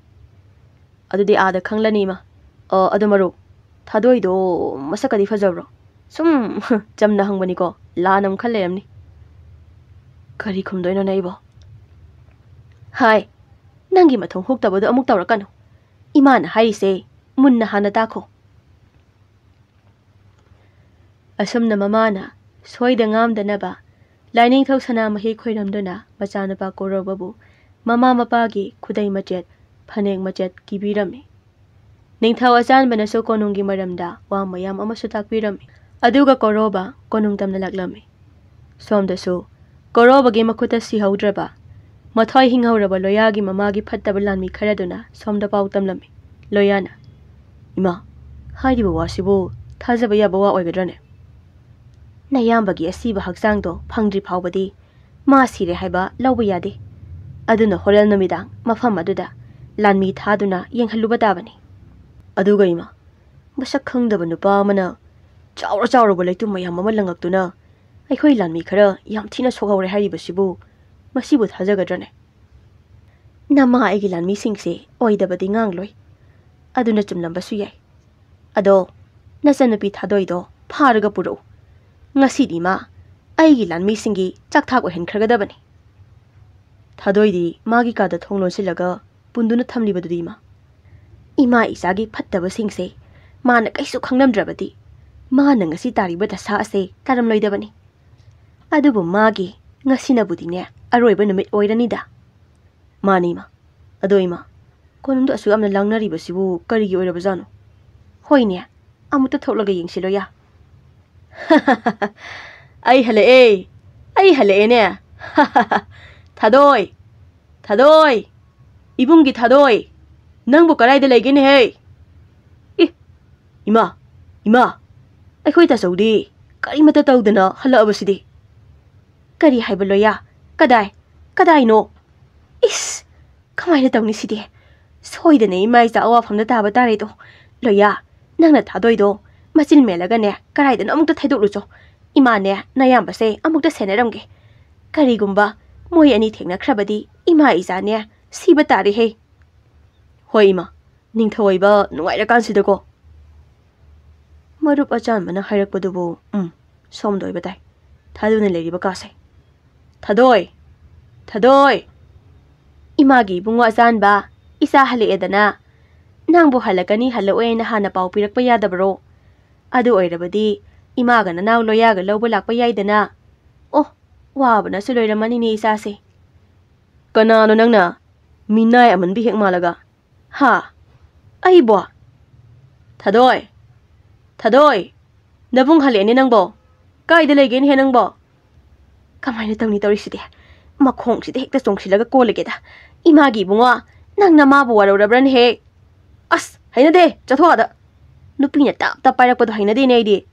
"ꯑꯗꯨꯗꯤ ꯑꯥꯗ ꯈꯪꯂꯅꯤ ꯏꯃꯥ꯫ ꯑ, ꯑꯗꯣ ꯃꯔꯨꯞ, ꯊꯥꯗꯣꯏꯗꯣ ꯃꯁꯛꯀꯗꯤ ꯐꯖꯕ꯭ꯔꯣ? ꯁꯨꯝ ꯆꯝꯅ ꯍꯪꯕꯅꯤꯀꯣ, ꯂꯥꯟꯅ ꯑꯃꯨꯛ ꯈꯜ ꯂꯩꯔꯝꯅꯤ꯫" "ꯀꯔꯤ ꯈꯨꯝꯗꯣꯏꯅꯣꯅꯦ ꯑꯩꯕꯣ?" "ꯍꯥꯏ, ꯅꯪꯒꯤ ꯃꯊꯣꯡ ꯍꯨꯛꯇꯕꯗꯣ ꯑꯃꯨꯛ ꯇꯧꯔꯛꯀꯅꯨ꯫ ꯏꯃꯥꯅ ꯍꯥꯏꯔꯤꯁꯦ ꯃꯨꯟꯅ ꯍꯥꯟꯅ ꯇꯥꯈꯣ꯫" ꯑꯁꯨꯝꯅ ꯃꯃꯥꯅ ꯁꯣꯏꯗ ꯉꯥꯝꯗꯅꯕ ꯂꯥꯏꯅꯤꯡꯊꯧ ꯁꯅꯥꯃꯍꯤ ꯈꯣꯏꯔꯝꯗꯨꯅ ꯃꯆꯥꯅꯨꯄꯥ ꯀꯣꯔꯧꯕꯕꯨ ꯃꯃꯥ ꯃꯄꯥꯒꯤ ꯈꯨꯗꯩ ꯃꯆꯦꯠ ꯐꯅꯦꯛ ꯃꯆꯦꯠ ꯀꯤꯕꯤꯔꯝꯃꯤ꯫ ꯅꯤꯡꯊꯧ ꯑꯆꯥꯟꯕꯅꯁꯨ ꯀꯣꯅꯨꯡꯒꯤ ꯃꯔꯝꯗ ꯋꯥ ꯃꯌꯥꯝ ꯑꯃꯁꯨ ꯇꯥꯛꯄꯤꯔꯝꯃꯤ꯫ ꯑꯗꯨꯒ ꯀꯣꯔꯣꯕ ꯀꯣꯅꯨꯡ ꯇꯝꯅ ꯂꯥꯛꯂꯝꯃꯤ꯫ ꯁꯣꯝꯗꯁꯨ ꯀꯣꯔꯣꯕꯒꯤ ꯃꯈꯨꯠꯇ ꯁꯤꯍꯧꯗ꯭ꯔꯕ, ꯃꯊ꯭ꯋꯥꯏ ꯍꯤꯡꯍꯧꯔꯕ ꯂꯣꯌꯥꯒꯤ ꯃꯃꯥꯒꯤ ꯐꯠꯇꯕ ꯂꯥꯟꯃꯤ ꯈꯔꯗꯨꯅ ꯁꯣꯝꯗ ꯄꯥꯎ ꯇꯝꯂꯝꯃꯤ꯫ ꯂꯣꯌꯥꯅ, "ꯏꯃꯥ, ꯍꯥꯏꯔꯤꯕ ꯋꯥꯁꯤꯕꯨ ꯊꯥꯖꯕ ꯌꯥꯕ ꯋꯥ ꯑꯣꯏꯒꯗ꯭ꯔꯅꯦ? ꯅꯌꯥꯝꯕꯒꯤ ꯑꯁꯤꯕ ꯍꯛꯆꯥꯡꯗꯣ ꯐꯪꯗ꯭ꯔꯤ ꯐꯥꯎꯕꯗꯤ ꯃꯥ ꯁꯤꯔꯦ ꯍꯥꯏꯕ ꯂꯧꯕ ꯌꯥꯗꯦ꯫ ꯑꯗꯨꯅ ꯍꯣꯔꯦꯟ ꯅꯨꯃꯤꯗꯥꯡ ꯃꯐꯝ ꯑꯗꯨꯗ ꯂꯥꯟꯃꯤ ꯊꯥꯗꯨꯅ ꯌꯦꯡꯍꯜꯂꯨꯕ ꯇꯥꯕꯅꯤ꯫" ꯑꯗꯨꯒ ꯏꯃꯥ, ꯃꯁꯛ ꯈꯪꯗꯕ ꯅꯨꯄꯥ ꯑꯃꯅ ꯆꯥꯎꯔ ꯆꯥꯎꯔꯕ ꯂꯩꯇꯨꯝ ꯃꯌꯥꯝ ꯑꯃ ꯂꯪꯉꯛꯇꯨꯅ ꯑꯩꯈꯣꯏ ꯂꯥꯟꯃꯤ ꯈꯔ ꯌꯥꯝ ꯊꯤꯅ ꯁꯣꯛꯍꯧꯔꯦ ꯍꯥꯏꯔꯤꯕꯁꯤꯕꯨ, ꯃꯁꯤꯕꯨ ꯊꯥꯖꯒꯗ꯭ꯔꯅꯦ? ꯅꯃꯥ ꯑꯩꯒꯤ ꯂꯥꯟꯃꯤꯁꯤꯡꯁꯦ ꯑꯣꯏꯗꯕꯗꯤ ꯉꯥꯡꯂꯣꯏ꯫ ꯑꯗꯨꯅ ꯆꯨꯝꯂꯝꯕꯁꯨ ꯌꯥꯏ꯫ ꯑꯗꯣ ꯅꯆꯟꯅꯨꯄꯤ ꯊꯥꯗꯣꯏꯗꯣ ꯐꯥꯔꯒ ꯄꯨꯔꯛꯎ꯫ ꯉꯁꯤꯗꯤ ꯃꯥ ꯑꯩꯒꯤ ꯂꯥꯟꯃꯤꯁꯤꯡꯒꯤ ꯆꯥꯛꯊꯥꯛ ꯑꯣꯏꯍꯟꯈ꯭ꯔꯒꯗꯕꯅꯤ꯫ ꯊꯥꯗꯣꯏꯗꯤ ꯃꯥꯒꯤ ꯀꯥꯗ ꯊꯣꯡ ꯂꯣꯟꯁꯤꯜꯂꯒ ꯄꯨꯟꯗꯨꯅ ꯊꯝꯂꯤꯕꯗꯨꯗꯤ ꯏꯃꯥ꯫ ꯏꯃꯥ ꯏꯆꯥꯒꯤ ꯐꯠꯇꯕꯁꯤꯡꯁꯦ ꯃꯥꯅ ꯀꯩꯁꯨ ꯈꯪꯂꯝꯗ꯭ꯔꯕꯗꯤ ꯃꯥꯅ ꯉꯁꯤ ꯇꯥꯔꯤꯕ ꯗꯁꯥ ꯑꯁꯦ ꯇꯥꯔꯝꯂꯣꯏꯗꯕꯅꯤ꯫ ꯑꯗꯨꯕꯨ ꯃꯥꯒꯤ ꯉꯁꯤꯅꯕꯨꯗꯤꯅꯦ ꯑꯔꯣꯏꯕ ꯅꯨꯃꯤꯠ ꯑꯣꯏꯔꯅꯤꯗ꯫ ꯃꯥꯅꯤ ꯏꯃꯥ꯫ ꯑꯗꯣ ꯏꯃꯥ, ꯀꯣꯅꯨꯡꯗ ꯑꯁꯨꯛ ꯌꯥꯝꯅ ꯂꯥꯡꯅꯔꯤꯕꯁꯤꯕꯨ ꯀꯔꯤꯒꯤ ꯑꯣꯏꯔꯕꯖꯥꯠꯅꯣ? ꯍꯣꯏꯅꯦ, ꯑꯃꯨꯛꯇ ꯊꯣꯛꯂꯒ ꯌꯦꯡꯁꯤꯜꯂꯣ ꯌꯥ꯫ "ꯑꯩ ꯍꯜꯂꯛꯑꯦ, ꯑꯩ ꯍꯜꯂꯛꯑꯦꯅꯦ꯫ ꯊꯥꯗꯣꯏ, ꯊꯥꯗꯣꯏ, ꯏꯕꯨꯡꯒꯤ ꯊꯥꯗꯣꯏ, ꯅꯪꯕꯨ ꯀꯗꯥꯏꯗ ꯂꯩꯒꯦꯅꯦꯍꯦ? ꯏ, ꯏꯃꯥ, ꯏꯃꯥ, ꯑꯩꯈꯣꯏ ꯇꯥꯆꯧꯗꯤ ꯀꯔꯤꯃꯠꯇ ꯇꯧꯗꯅ ꯍꯜꯂꯛꯑꯕꯁꯤꯗꯤ?" "ꯀꯔꯤ ꯍꯥꯏꯕ ꯂꯣꯌꯥ? ꯀꯗꯥꯏ? ꯀꯗꯥꯏꯅꯣ? ꯏꯁ! ꯀꯃꯥꯏꯅ ꯇꯧꯅꯤ ꯁꯤꯗꯤ? ꯁꯣꯏꯗꯅ ꯏꯃꯥ ꯏꯆꯥ ꯑꯋꯥꯐꯝꯗ ꯇꯥꯕ ꯇꯥꯔꯦꯗꯣ꯫ ꯂꯣꯌꯥ, ꯅꯪꯅ ꯊꯥꯗꯣꯏꯗꯣ ꯃꯆꯤꯟ ꯃꯦꯜꯂꯒꯅꯦ ꯀꯗꯥꯏꯗꯅꯣ ꯑꯃꯨꯛꯇ ꯊꯩꯗꯣꯛꯂꯨꯆꯣ꯫ ꯏꯃꯥꯅꯦ ꯅꯌꯥꯝꯕꯁꯦ ꯑꯃꯨꯛꯇ ꯁꯦꯟꯅꯔꯝꯒꯦ꯫ ꯀꯔꯤꯒꯨꯝꯕ ꯃꯣꯏ ꯑꯅꯤ ꯊꯦꯡꯅꯈ꯭ꯔꯕꯗꯤ ꯏꯃꯥ ꯏꯆꯥꯅꯦ ꯁꯤꯕ ꯇꯥꯔꯦꯍꯦ꯫" "ꯍꯣꯏ ꯏꯃꯥ, ꯅꯤꯡꯊꯧ ꯑꯣꯏꯕ ꯅꯨꯡꯉꯥꯏꯔꯀꯥꯟꯁꯤꯗꯀꯣ꯫" ꯃꯔꯨꯞ ꯑꯆꯥꯟꯕꯅ ꯍꯥꯏꯔꯛꯄꯗꯨꯕꯨ, ꯎꯝ, ꯁꯣꯝꯗ ꯑꯣꯏꯕ ꯇꯥꯏ꯫ ꯊꯥꯗꯨꯅ ꯂꯩꯔꯤꯕ ꯀꯥꯁꯦ꯫ "ꯊꯥꯗꯣꯏ! ꯊꯥꯗꯣꯏ!" "ꯏꯃꯥꯒꯤ ꯏꯕꯨꯡꯉꯣ ꯑꯆꯥꯟꯕ, ꯏꯆꯥ ꯍꯜꯂꯛꯑꯦꯗꯅ꯫ ꯅꯪꯕꯨ ꯍꯜꯂꯛꯀꯅꯤ ꯍꯜꯂꯛꯑꯣꯏꯅ ꯍꯥꯟꯅ ꯄꯥꯎ ꯄꯤꯔꯛꯄ ꯌꯥꯗꯕꯔꯣ? ꯑꯗꯨ ꯑꯣꯏꯔꯕꯗꯤ ꯏꯃꯥꯒ ꯅꯅꯥꯎ ꯂꯣꯌꯥꯒ ꯂꯧꯕ ꯂꯥꯛꯄ ꯌꯥꯏꯗꯅ꯫ ꯑꯣ, ꯋꯥꯕꯅꯁꯨ ꯂꯣꯏꯔꯝꯃꯅꯤꯅꯦ ꯏꯆꯥꯁꯦ꯫" "ꯀꯅꯥꯅꯣ ꯅꯪꯅ ꯃꯤꯅꯥꯏ ꯑꯃꯟꯕꯤ ꯍꯦꯛ ꯃꯥꯜꯂꯒ꯫ "ꯍꯥ? ꯑꯩꯕꯣ? ꯊꯥꯗꯣꯏ! ꯊꯥꯗꯣꯏ! ꯅꯕꯨꯡ ꯍꯜꯂꯛꯑꯦꯅꯦ ꯅꯪꯕꯣ꯫ ꯀꯥꯏꯗ ꯂꯩꯒꯦꯅꯦꯍꯦ ꯅꯪꯕꯣ? ꯀꯃꯥꯏꯅ ꯇꯧꯅꯤ ꯇꯧꯔꯤꯁꯤꯗꯤ? ꯃꯈꯣꯡꯁꯤꯗ ꯍꯦꯛꯇ ꯆꯣꯡꯁꯤꯜꯂꯒ ꯀꯣꯜꯂꯒꯦꯗ꯫ ꯏꯃꯥꯒꯤ ꯏꯕꯨꯡꯉꯣ, ꯅꯪ ꯅꯃꯥꯕꯨ ꯋꯥꯔꯧꯔꯕ꯭ꯔꯅꯦꯍꯦ? ꯑꯁ, ꯍꯩꯅꯗꯦ, ꯆꯠꯊꯣꯛ ꯑꯥꯗ!" ꯅꯨꯄꯤꯅ ꯇꯞ ꯇꯞ ꯄꯥꯏꯔꯛꯄꯗꯣ ꯍꯩꯅꯗꯦꯅꯦ ꯑꯩꯗꯤ꯫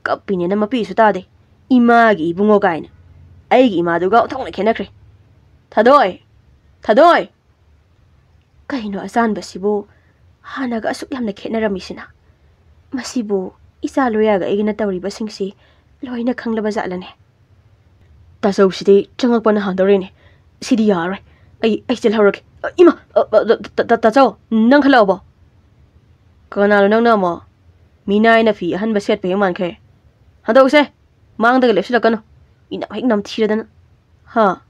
ꯀꯞꯄꯤꯅꯦꯅ ꯃꯄꯤꯁꯨ ꯇꯥꯗꯦ꯫ "ꯏꯃꯥꯒꯤ ꯏꯕꯨꯡꯉꯣ" ꯀꯥꯏꯅ꯫ ꯑꯩꯒꯤ ꯏꯃꯥꯗꯨꯒ ꯑꯣꯟꯊꯣꯛꯅ ꯈꯦꯠꯅꯈ꯭ꯔꯦ꯫ "ꯊꯥꯗꯣꯏ! ꯊꯥꯗꯣꯏ!" ꯀꯩꯅꯣ ꯑꯆꯥꯟꯕꯁꯤꯕꯨ ꯍꯥꯟꯅꯒ ꯑꯁꯨꯛ ꯌꯥꯝꯅ ꯈꯦꯠꯅꯔꯝꯃꯤꯁꯤꯅ? ꯃꯁꯤꯕꯨ ꯏꯆꯥ ꯂꯣꯌꯥꯒ ꯑꯩꯒꯅ ꯇꯧꯔꯤꯕꯁꯤꯡꯁꯤ ꯂꯣꯏꯅ ꯈꯪꯂꯕ ꯖꯥꯠꯂꯅꯦ? ꯇꯥꯆꯧꯁꯤꯗꯤ ꯆꯪꯉꯛꯄꯅ ꯍꯥꯟꯗꯧꯔꯦꯅꯦ꯫ ꯁꯤꯗꯤ ꯌꯥꯔꯔꯣꯏ꯫ ꯑꯩ, ꯑꯩ ꯆꯦꯜꯍꯧꯔꯒꯦ꯫ ꯑ, ꯏꯃꯥ! ꯑ, ꯑ, ꯇ-, ꯇ-, ꯇꯥꯆꯧ, ꯅꯪ ꯍꯜꯂꯛꯑꯕꯣ? ꯀꯅꯥꯅꯣ ꯅꯪꯅ ꯑꯃꯨꯛ? ꯃꯤꯅꯥꯏꯅ ꯐꯤ ꯑꯍꯟꯕ ꯁꯦꯠꯄ ꯍꯦꯛ ꯃꯥꯟꯈ꯭ꯔꯦ꯫ ꯍꯟꯗꯣꯛꯎꯁꯦ! ꯃꯥꯡꯗꯒ ꯂꯦꯞꯁꯤꯜꯂꯛꯀꯅꯨ꯫ ꯏꯅꯝ ꯍꯦꯛ ꯅꯝꯊꯤꯔꯗꯅ꯫ ꯍꯥ?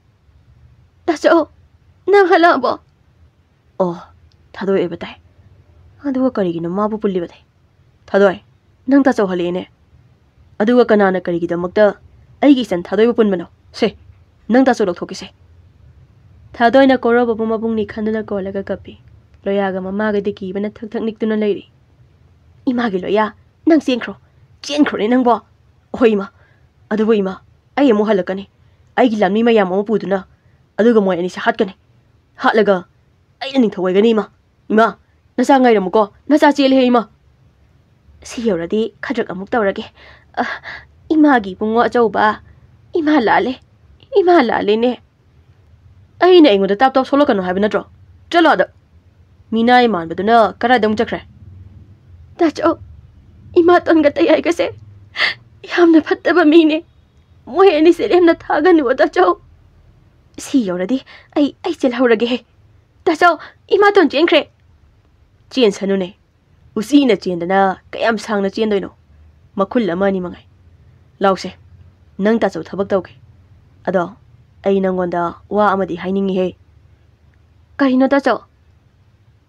ꯇꯥꯆꯧ, ꯅꯪ ꯍꯜꯂꯛꯑꯕꯣ? ꯑꯣ, ꯊꯥꯗꯣꯏ ꯑꯣꯏꯕ ꯇꯥꯏ꯫ ꯑꯗꯨꯒ ꯀꯔꯤꯒꯤꯅꯣ ꯃꯥꯕꯨ ꯄꯨꯜꯂꯤꯕꯗꯤ? ꯊꯥꯗꯣꯏ, ꯅꯪ ꯇꯥꯆꯧ ꯍꯜꯂꯛꯑꯦꯅꯦ꯫ ꯑꯗꯨꯒ ꯀꯅꯥꯅ ꯀꯔꯤꯒꯤꯗꯃꯛꯇ ꯑꯩꯒꯤ ꯏꯆꯟ ꯊꯥꯗꯣꯏꯕꯨ ꯄꯨꯟꯕꯅꯣ? ꯁꯦ, ꯅꯪ ꯇꯥꯆꯧ ꯂꯧꯊꯣꯛꯀꯦꯁꯦ꯫ ꯊꯥꯗꯣꯏꯅ ꯀꯣꯔꯧꯕꯕꯨ ꯃꯕꯨꯡꯅꯤ ꯈꯟꯗꯨꯅ ꯀꯣꯜꯂꯒ ꯀꯞꯄꯤ꯫ ꯂꯣꯌꯥꯒ ꯃꯃꯥꯒꯗꯤ ꯀꯤꯕꯅ ꯊꯛ ꯊꯛ ꯅꯤꯛꯇꯨꯅ ꯂꯩꯔꯤ꯫ "ꯏꯃꯥꯒꯤ ꯂꯣꯌꯥ, ꯅꯪ ꯆꯦꯟꯈ꯭ꯔꯣ꯫ ꯆꯦꯟꯈ꯭ꯔꯣꯅꯦ ꯅꯪꯕꯣ꯫ ꯑꯍꯣꯏ ꯏꯃꯥ꯫ ꯑꯗꯨꯕꯨ ꯏꯃꯥ, ꯑꯩ ꯑꯃꯨꯛ ꯍꯜꯂꯛꯀꯅꯤ꯫ ꯑꯩꯒꯤ ꯂꯥꯟꯃꯤ ꯃꯌꯥꯝ ꯑꯃ ꯄꯨꯗꯨꯅ꯫ ꯑꯗꯨꯒ ꯃꯣꯏ ꯑꯅꯤꯁꯦ ꯍꯥꯠꯀꯅꯤ꯫ ꯍꯥꯠꯂꯒ ꯑꯩꯅ ꯅꯤꯡꯊꯧ ꯑꯣꯏꯒꯅꯤ ꯏꯃꯥ꯫ ꯏꯃꯥ, ꯅꯆꯥ ꯉꯥꯏꯔꯝꯃꯨꯀꯣ꯫ ꯅꯆꯥ ꯆꯦꯜꯂꯦꯍꯦ ꯏꯃꯥ!" ꯁꯤ ꯌꯧꯔꯗꯤ ꯈꯗ꯭ꯔꯛ ꯑꯃꯨꯛ ꯇꯧꯔꯒꯦ꯫ ꯑ, ꯏꯃꯥꯒꯤ ꯏꯕꯨꯡꯉꯣ ꯑꯆꯧꯕ꯫ ꯏꯃꯥ ꯂꯥꯜꯂꯦ꯫ ꯏꯃꯥ ꯂꯥꯜꯂꯦꯅꯦ꯫ ꯑꯩꯅ ꯑꯩꯉꯣꯟꯗ ꯇꯥꯞ ꯇꯥꯞ ꯁꯣꯛꯂꯛꯀꯅꯨ ꯍꯥꯏꯕ ꯅꯠꯇ꯭ꯔꯣ? ꯆꯠꯂꯣ ꯑꯗ꯫ ꯃꯤꯅꯥꯏ ꯃꯥꯟꯕꯗꯨꯅ ꯀꯗꯥꯏꯗ ꯑꯃꯨꯛ ꯆꯠꯈ꯭ꯔꯦ? ꯇꯥꯆꯧ, ꯏꯃꯥꯇꯣꯟꯒ ꯇꯌꯥꯏꯒꯁꯦ ꯌꯥꯝꯅ ꯐꯠꯇꯕ ꯃꯤꯅꯦ꯫ ꯃꯣꯏ ꯑꯅꯤꯁꯦ ꯂꯦꯝꯅ ꯊꯥꯒꯅꯨ, ꯇꯥꯆꯧ꯫ ꯁꯤ ꯌꯧꯔꯗꯤ ꯑꯩ, ꯑꯩ ꯆꯦꯜꯍꯧꯔꯒꯦꯍꯦ꯫ ꯇꯥꯆꯧ, ꯏꯃꯥꯇꯣꯟ ꯆꯦꯟꯈ꯭ꯔꯦ꯫ ꯆꯦꯟꯁꯅꯨꯅꯦ꯫ ꯎꯆꯤꯅ ꯆꯦꯟꯗꯅ ꯀꯌꯥꯝ ꯁꯥꯡꯅ ꯆꯦꯟꯗꯣꯏꯅꯣ? ꯃꯈꯨꯜ ꯑꯃ ꯑꯅꯤ ꯃꯉꯥꯏ꯫ ꯂꯥꯎꯁꯦ, ꯅꯪ ꯇꯥꯆꯧ ꯊꯕꯛ ꯇꯧꯒꯦ꯫ ꯑꯗꯣ ꯑꯩ ꯅꯪꯉꯣꯟꯗ ꯋꯥ ꯑꯃꯗꯤ ꯍꯥꯏꯅꯤꯡꯉꯤꯍꯦ꯫ ꯀꯔꯤꯅꯣ ꯇꯥꯆꯧ?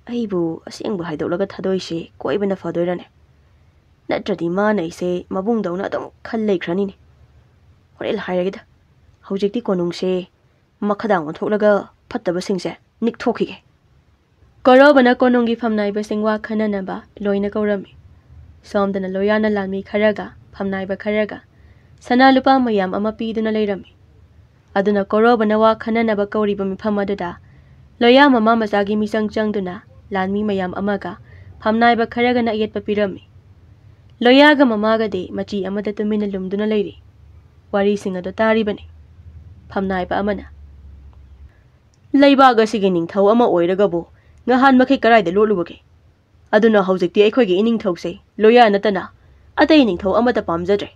ꯑꯩꯕꯨ ꯑꯁꯦꯡꯕ ꯍꯥꯏꯗꯣꯛꯂꯒ ꯊꯥꯗꯣꯏꯁꯦ ꯀꯣꯏꯕꯅ ꯐꯗꯣꯏꯔꯅꯦ? ꯅꯠꯇ꯭ꯔꯗꯤ ꯃꯥꯅ ꯑꯩꯁꯦ ꯃꯕꯨꯡꯗꯧꯅ ꯑꯗꯨꯝ ꯈꯜ ꯂꯩꯈ꯭ꯔꯅꯤꯅꯦ꯫ ꯍꯣꯔꯦꯟ ꯍꯥꯏꯔꯒꯦꯗ꯫ ꯍꯧꯖꯤꯛꯇꯤ ꯀꯣꯅꯨꯡꯁꯦ ꯃꯈꯥꯗꯥꯡ ꯑꯣꯟꯊꯣꯛꯂꯒ ꯐꯠꯇꯕꯁꯤꯡꯁꯦ ꯅꯤꯛꯊꯣꯛꯈꯤꯒꯦ꯫ ꯀꯣꯔꯣꯕꯅ ꯀꯣꯅꯨꯡꯒꯤ ꯐꯝꯅꯥꯏꯕꯁꯤꯡ ꯋꯥ ꯈꯟꯅꯅꯕ ꯂꯣꯏꯅ ꯀꯧꯔꯝꯃꯤ꯫ ꯁꯣꯝꯗꯅ ꯂꯣꯌꯥꯅ ꯂꯥꯟꯃꯤ ꯈꯔꯒ ꯐꯝꯅꯥꯏꯕ ꯈꯔꯒ ꯁꯅꯥ ꯂꯨꯄꯥ ꯃꯌꯥꯝ ꯑꯃ ꯄꯤꯗꯨꯅ ꯂꯩꯔꯝꯃꯤ꯫ ꯑꯗꯨꯅ ꯀꯣꯔꯣꯕꯅ ꯋꯥ ꯈꯟꯅꯅꯕ ꯀꯧꯔꯤꯕ ꯃꯤꯐꯝ ꯑꯗꯨꯗ ꯂꯣꯌꯥ ꯃꯃꯥ ꯃꯆꯥꯒꯤ ꯃꯤꯆꯪ ꯆꯪꯗꯨꯅ ꯂꯥꯟꯃꯤ ꯃꯌꯥꯝ ꯑꯃꯒ ꯐꯝꯅꯥꯏꯕ ꯈꯔꯒꯅ ꯑꯌꯦꯠꯄ ꯄꯤꯔꯝꯃꯤ꯫ ꯂꯣꯌꯥꯒ ꯃꯃꯥꯒꯗꯤ ꯃꯆꯤ ꯑꯃꯗ ꯇꯨꯃꯤꯟꯅ ꯂꯨꯝꯗꯨꯅ ꯂꯩꯔꯤ꯫ ꯋꯥꯔꯤꯁꯤꯡ ꯑꯗꯨ ꯇꯥꯔꯤꯕꯅꯤ꯫ ꯐꯝꯅꯥꯏꯕ ꯑꯃꯅ, "ꯂꯩꯕꯥꯛ ꯑꯁꯤꯒꯤ ꯅꯤꯡꯊꯧ ꯑꯃ ꯑꯣꯏꯔꯒꯕꯨ ꯉꯍꯥꯟ ꯃꯈꯩ ꯀꯗꯥꯏꯗ ꯂꯣꯠꯂꯨꯕꯒꯦ? ꯑꯗꯨꯅ ꯍꯧꯖꯤꯛꯇꯤ ꯑꯩꯈꯣꯏꯒꯤ ꯏꯅꯤꯡꯊꯧꯁꯦ ꯂꯣꯌꯥ ꯅꯠꯇꯅ ꯑꯇꯩ ꯅꯤꯡꯊꯧ ꯑꯃꯠꯇ ꯄꯥꯝꯖꯗ꯭ꯔꯦ꯫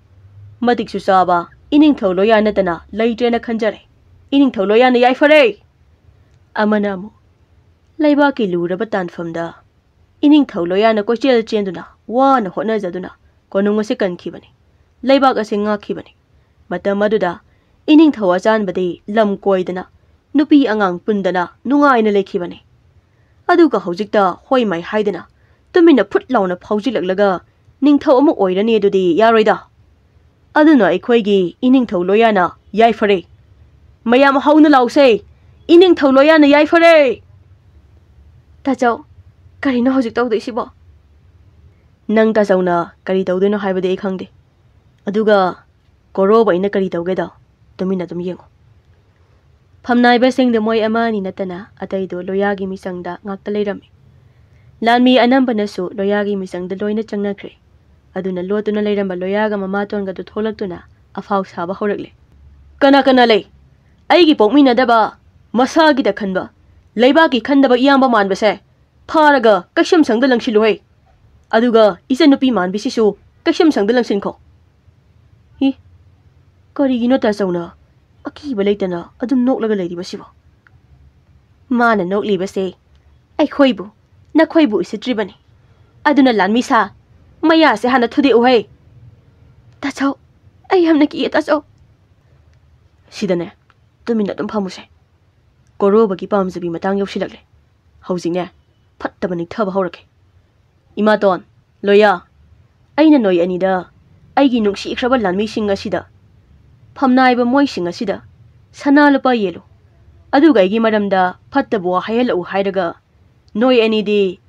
ꯃꯇꯤꯛꯁꯨ ꯆꯥꯕ ꯏꯅꯤꯡꯊꯧ ꯂꯣꯌꯥ ꯅꯠꯇꯅ ꯂꯩꯇ꯭ꯔꯦꯅ ꯈꯟꯖꯔꯦ꯫ ꯏꯅꯤꯡꯊꯧ ꯂꯣꯌꯥꯅ ꯌꯥꯏꯐꯔꯦ!" ꯑꯃꯅ ꯑꯃꯨꯛ, "ꯂꯩꯕꯥꯛꯀꯤ ꯂꯨꯔꯕ ꯇꯥꯟꯐꯝꯗ ꯏꯅꯤꯡꯊꯧ ꯂꯣꯌꯥꯅ ꯀꯣꯏꯆꯦꯜ ꯆꯦꯟꯗꯨꯅ ꯋꯥꯅ ꯍꯣꯠꯅꯖꯗꯨꯅ ꯀꯣꯅꯨꯡ ꯑꯁꯤ ꯀꯟꯈꯤꯕꯅꯤ, ꯂꯩꯕꯥꯛ ꯑꯁꯤ ꯉꯥꯛꯈꯤꯕꯅꯤ꯫ ꯃꯇꯝ ꯑꯗꯨꯗ ꯏꯅꯤꯡꯊꯧ ꯑꯆꯥꯟꯕꯗꯤ ꯂꯝ ꯀꯣꯏꯗꯅ ꯅꯨꯄꯤ ꯑꯉꯥꯡ ꯄꯨꯟꯗꯅ ꯅꯨꯡꯉꯥꯏꯅ ꯂꯩꯈꯤꯕꯅꯤ꯫ ꯑꯗꯨꯒ ꯍꯧꯖꯤꯛꯇ ꯍꯣꯏ ꯃꯥꯏ ꯍꯥꯏꯗꯅ ꯇꯨꯃꯤꯟꯅ ꯐꯨꯠ ꯂꯥꯎꯅ ꯐꯥꯎꯖꯤꯜꯂꯛꯂꯒ ꯅꯤꯡꯊꯧ ꯑꯃ ꯑꯣꯏꯔꯅꯤ ꯑꯗꯨꯗꯤ ꯌꯥꯔꯣꯏꯗ꯫ ꯑꯗꯨꯅ ꯑꯩꯈꯣꯏꯒꯤ ꯏꯅꯤꯡꯊꯧ ꯂꯣꯌꯥꯅ ꯌꯥꯏꯐꯔꯦ꯫ ꯃꯌꯥꯝ ꯍꯧꯅ ꯂꯥꯎꯁꯦ, 'ꯏꯅꯤꯡꯊꯧ ꯂꯣꯌꯥꯅ ꯌꯥꯏꯐꯔꯦ!'" "ꯇꯥꯆꯧ, ꯀꯔꯤꯅꯣ ꯍꯧꯖꯤꯛ ꯇꯧꯗꯣꯏꯁꯤꯕꯣ?" "ꯅꯪ ꯇꯥꯆꯧꯅ ꯀꯔꯤ ꯇꯧꯗꯣꯏꯅꯣ ꯍꯥꯏꯕꯗꯤ ꯑꯩ ꯈꯪꯗꯦ꯫ ꯑꯗꯨꯒ ꯀꯣꯔꯣꯕ ꯑꯩꯅ ꯀꯔꯤ ꯇꯧꯒꯦꯗꯣ ꯇꯨꯃꯤꯟꯅ ꯑꯗꯨꯝ ꯌꯦꯡꯉꯨ꯫" ꯐꯝꯅꯥꯏꯕꯁꯤꯡꯗ ꯃꯣꯏ ꯑꯃ ꯑꯅꯤ ꯅꯠꯇꯅ ꯑꯇꯩꯗꯨ ꯂꯣꯌꯥꯒꯤ ꯃꯤꯆꯪꯗ ꯉꯥꯛꯇ ꯂꯩꯔꯝꯃꯤ꯫ ꯂꯥꯟꯃꯤ ꯑꯅꯝꯕꯅꯁꯨ ꯂꯣꯌꯥꯒꯤ ꯃꯤꯆꯪꯗ ꯂꯣꯏꯅ ꯆꯪꯅꯈ꯭ꯔꯦ꯫ ꯑꯗꯨꯅ ꯂꯣꯠꯇꯨꯅ ꯂꯩꯔꯝꯕ ꯂꯣꯌꯥꯒ ꯃꯃꯥꯇꯣꯟꯒꯗꯨ ꯊꯣꯛꯂꯛꯇꯨꯅ ꯑꯐꯥꯎ ꯁꯥꯕ ꯍꯧꯔꯛꯂꯦ꯫ "ꯀꯅꯥ ꯀꯅꯥ ꯂꯩ? ꯑꯩꯒꯤ ꯄꯣꯛꯃꯤꯟꯅꯗꯕ, ꯃꯁꯥꯒꯤꯗ ꯈꯟꯕ, ꯂꯩꯕꯥꯛꯀꯤ ꯈꯟꯗꯕ ꯏꯌꯥꯝꯕ ꯃꯥꯟꯕꯁꯦ ꯐꯥꯔꯒ ꯀꯩꯁꯝꯁꯪꯗ ꯂꯪꯁꯤꯜꯂꯨꯍꯦ꯫ ꯑꯗꯨꯒ ꯏꯆꯟꯅꯨꯄꯤ ꯃꯥꯟꯕꯤꯁꯤꯁꯨ ꯀꯩꯁꯝꯁꯪꯗ ꯂꯪꯁꯤꯟꯈꯣ꯫" ꯏ, ꯀꯔꯤꯒꯤꯅꯣ ꯇꯥꯆꯧꯅ ꯑꯀꯤꯕ ꯂꯩꯇꯅ ꯑꯗꯨꯝ ꯅꯣꯛꯂꯒ ꯂꯩꯔꯤꯕꯁꯤꯕꯣ? "ꯃꯥꯅ ꯅꯣꯛꯂꯤꯕꯁꯦ ꯑꯩꯈꯣꯏꯕꯨ, ꯅꯈꯣꯏꯕꯨ ꯎꯁꯤꯠꯇ꯭ꯔꯤꯕꯅꯤ꯫ ꯑꯗꯨꯅ ꯂꯥꯟꯃꯤ ꯁꯥ, ꯃꯌꯥꯁꯦ ꯍꯥꯟꯅ ꯊꯨꯗꯦꯛꯎꯍꯦ꯫" "ꯇꯥꯆꯧ, ꯑꯩ ꯌꯥꯝꯅ ꯀꯤꯌꯦ ꯇꯥꯆꯧ꯫" "ꯁꯤꯗꯅꯦ ꯇꯨꯃꯤꯟꯅ ꯑꯗꯨꯝ ꯐꯝꯃꯨꯁꯦ꯫ ꯀꯣꯔꯣꯕꯒꯤ ꯄꯥꯝꯖꯕꯤ ꯃꯇꯥꯡ ꯌꯧꯁꯤꯜꯂꯛꯂꯦ꯫ ꯍꯧꯖꯤꯛꯅꯦ ꯐꯠꯇꯕ ꯅꯤꯡꯊꯕ ꯍꯧꯔꯛꯀꯦ꯫ ꯏꯃꯥꯇꯣꯟ, ꯂꯣꯌꯥ, ꯑꯩꯅ ꯅꯣꯏ ꯑꯅꯤꯗ ꯑꯩꯒꯤ ꯅꯨꯡꯁꯤꯈ꯭ꯔꯕ ꯂꯥꯟꯃꯤꯁꯤꯡ ꯑꯁꯤꯗ, ꯐꯝꯅꯥꯏꯕ ꯃꯣꯏꯁꯤꯡ ꯑꯁꯤꯗ ꯁꯅꯥ ꯂꯨꯄꯥ ꯌꯦꯜꯂꯨ꯫ ꯑꯗꯨꯒ ꯑꯩꯒꯤ ꯃꯔꯝꯗ ꯐꯠꯇꯕ ꯋꯥ ꯍꯥꯏꯍꯜꯂꯛꯎ ꯍꯥꯏꯔꯒ, ꯅꯣꯏ ꯑꯅꯤꯗꯤ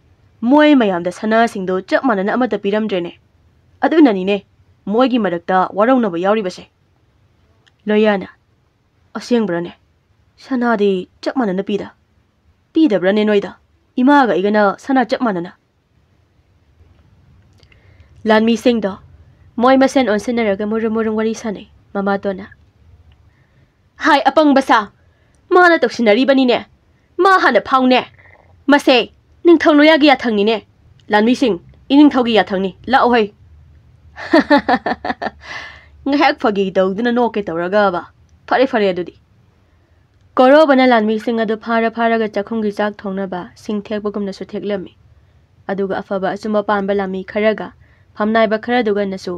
ꯃꯣꯏ ꯃꯌꯥꯝꯗ ꯁꯅꯥꯁꯤꯡꯗꯣ ꯆꯞ ꯃꯥꯟꯅꯅ ꯑꯃꯠꯇ ꯄꯤꯔꯝꯗ꯭ꯔꯦꯅꯦ꯫ ꯑꯗꯨꯅꯅꯤꯅꯦ ꯃꯣꯏꯒꯤ ꯃꯔꯛꯇ ꯋꯥꯔꯧꯅꯕ ꯌꯥꯎꯔꯤꯕꯁꯦ꯫ ꯂꯣꯌꯥꯅ, ꯑꯁꯦꯡꯕ꯭ꯔꯅꯦ? ꯁꯅꯥꯗꯤ ꯆꯞ ꯃꯥꯟꯅꯅ ꯄꯤꯗ, ꯄꯤꯗꯕ꯭ꯔꯅꯦ ꯅꯣꯏꯗ? ꯏꯃꯥꯒ ꯑꯩꯒꯅ ꯁꯅꯥ ꯆꯞ ꯃꯥꯟꯅꯅ꯫ ꯂꯥꯟꯃꯤꯁꯤꯡꯗꯣ ꯃꯣꯏ ꯃꯁꯦꯟ ꯑꯣꯟꯁꯤꯟꯅꯔꯒ ꯃꯨꯔꯨꯝ ꯃꯨꯔꯨꯝ ꯋꯥꯔꯤ ꯁꯥꯟꯅꯩ꯫ ꯃꯃꯥꯇꯣꯟꯅ, ꯍꯥꯏ, ꯑꯄꯪꯕ ꯁꯥ! ꯃꯥꯅ ꯇꯧꯁꯤꯟꯅꯔꯤꯕꯅꯤꯅꯦ꯫ ꯃꯥ ꯍꯥꯟꯅ ꯐꯥꯎꯅꯦ꯫ ꯃꯁꯦ ꯅꯤꯡꯊꯧ ꯂꯣꯌꯥꯒꯤ ꯌꯥꯊꯪꯅꯤꯅꯦ꯫ ꯂꯥꯟꯃꯤꯁꯤꯡ, ꯏꯅꯤꯡꯊꯧꯒꯤ ꯌꯥꯊꯪꯅꯤ꯫ ꯂꯥꯛꯑꯣ ꯍꯩ꯫ ꯉꯥꯏꯍꯥꯛ ꯐꯥꯒꯤ ꯇꯧꯗꯨꯅ ꯅꯣꯛꯀꯦ ꯇꯧꯔꯒꯕ꯫ ꯐꯔꯦ, ꯐꯔꯦ ꯑꯗꯨꯗꯤ꯫ ꯀꯣꯔꯣꯕꯅ ꯂꯥꯟꯃꯤꯁꯤꯡ ꯑꯗꯨ ꯐꯥꯔ ꯐꯥꯔꯒ ꯆꯥꯛꯈꯨꯝꯒꯤ ꯆꯥꯛ ꯊꯣꯡꯅꯕ ꯁꯤꯡ ꯊꯦꯛꯄꯒꯨꯝꯅꯁꯨ ꯊꯦꯛꯂꯝꯃꯤ꯫ ꯑꯗꯨꯒ ꯑꯐꯕ ꯑꯆꯨꯝꯕ ꯄꯥꯟꯕ ꯂꯥꯟꯃꯤ ꯈꯔꯒ ꯐꯝꯅꯥꯏꯕ ꯈꯔꯗꯨꯒꯅꯁꯨ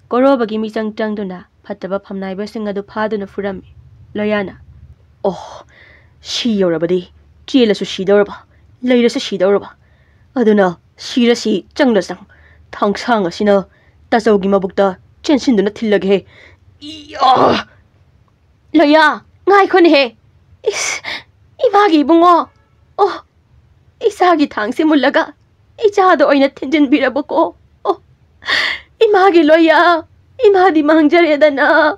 ꯀꯣꯔꯣꯕꯒꯤ ꯃꯤꯆꯪ ꯆꯪꯗꯨꯅ ꯐꯠꯇꯕ ꯐꯝꯅꯥꯏꯕꯁꯤꯡ ꯑꯗꯨ ꯐꯥꯗꯨꯅ ꯐꯨꯔꯝꯃꯤ꯫ ꯂꯣꯌꯥꯅ, ꯑꯣꯍ, ꯁꯤ ꯌꯧꯔꯕꯗꯤ ꯆꯦꯜꯂꯁꯨ ꯁꯤꯗꯧꯔꯕ, ꯂꯩꯔꯁꯨ ꯁꯤꯗꯧꯔꯕ꯫ ꯑꯗꯨꯅ ꯁꯤꯔꯁꯤ ꯆꯪꯗ ꯆꯪ, ꯊꯥꯡꯁꯥꯡ ꯑꯁꯤꯅ ꯇꯥꯆꯧꯒꯤ ꯃꯕꯨꯛꯇ ꯆꯦꯟꯁꯤꯟꯗꯨꯅ ꯊꯤꯜꯂꯒꯦ꯫ ꯏꯌꯥ! ꯂꯣꯌꯥ, ꯉꯥꯏꯈꯣꯅꯦꯍꯦ꯫ ꯏꯁ, ꯏꯃꯥꯒꯤ ꯏꯕꯨꯡꯉꯣ꯫ ꯑꯣ, ꯏꯆꯥꯒꯤ ꯊꯥꯡꯁꯦ ꯃꯨꯜꯂꯒ ꯏꯆꯥꯗ ꯑꯣꯏꯅ ꯊꯤꯟꯖꯤꯟꯕꯤꯔꯕꯀꯣ꯫ ꯑꯣ, ꯏꯃꯥꯒꯤ ꯂꯣꯌꯥ, ꯏꯃꯥꯗꯤ ꯃꯥꯡꯖꯔꯦꯗꯅ꯫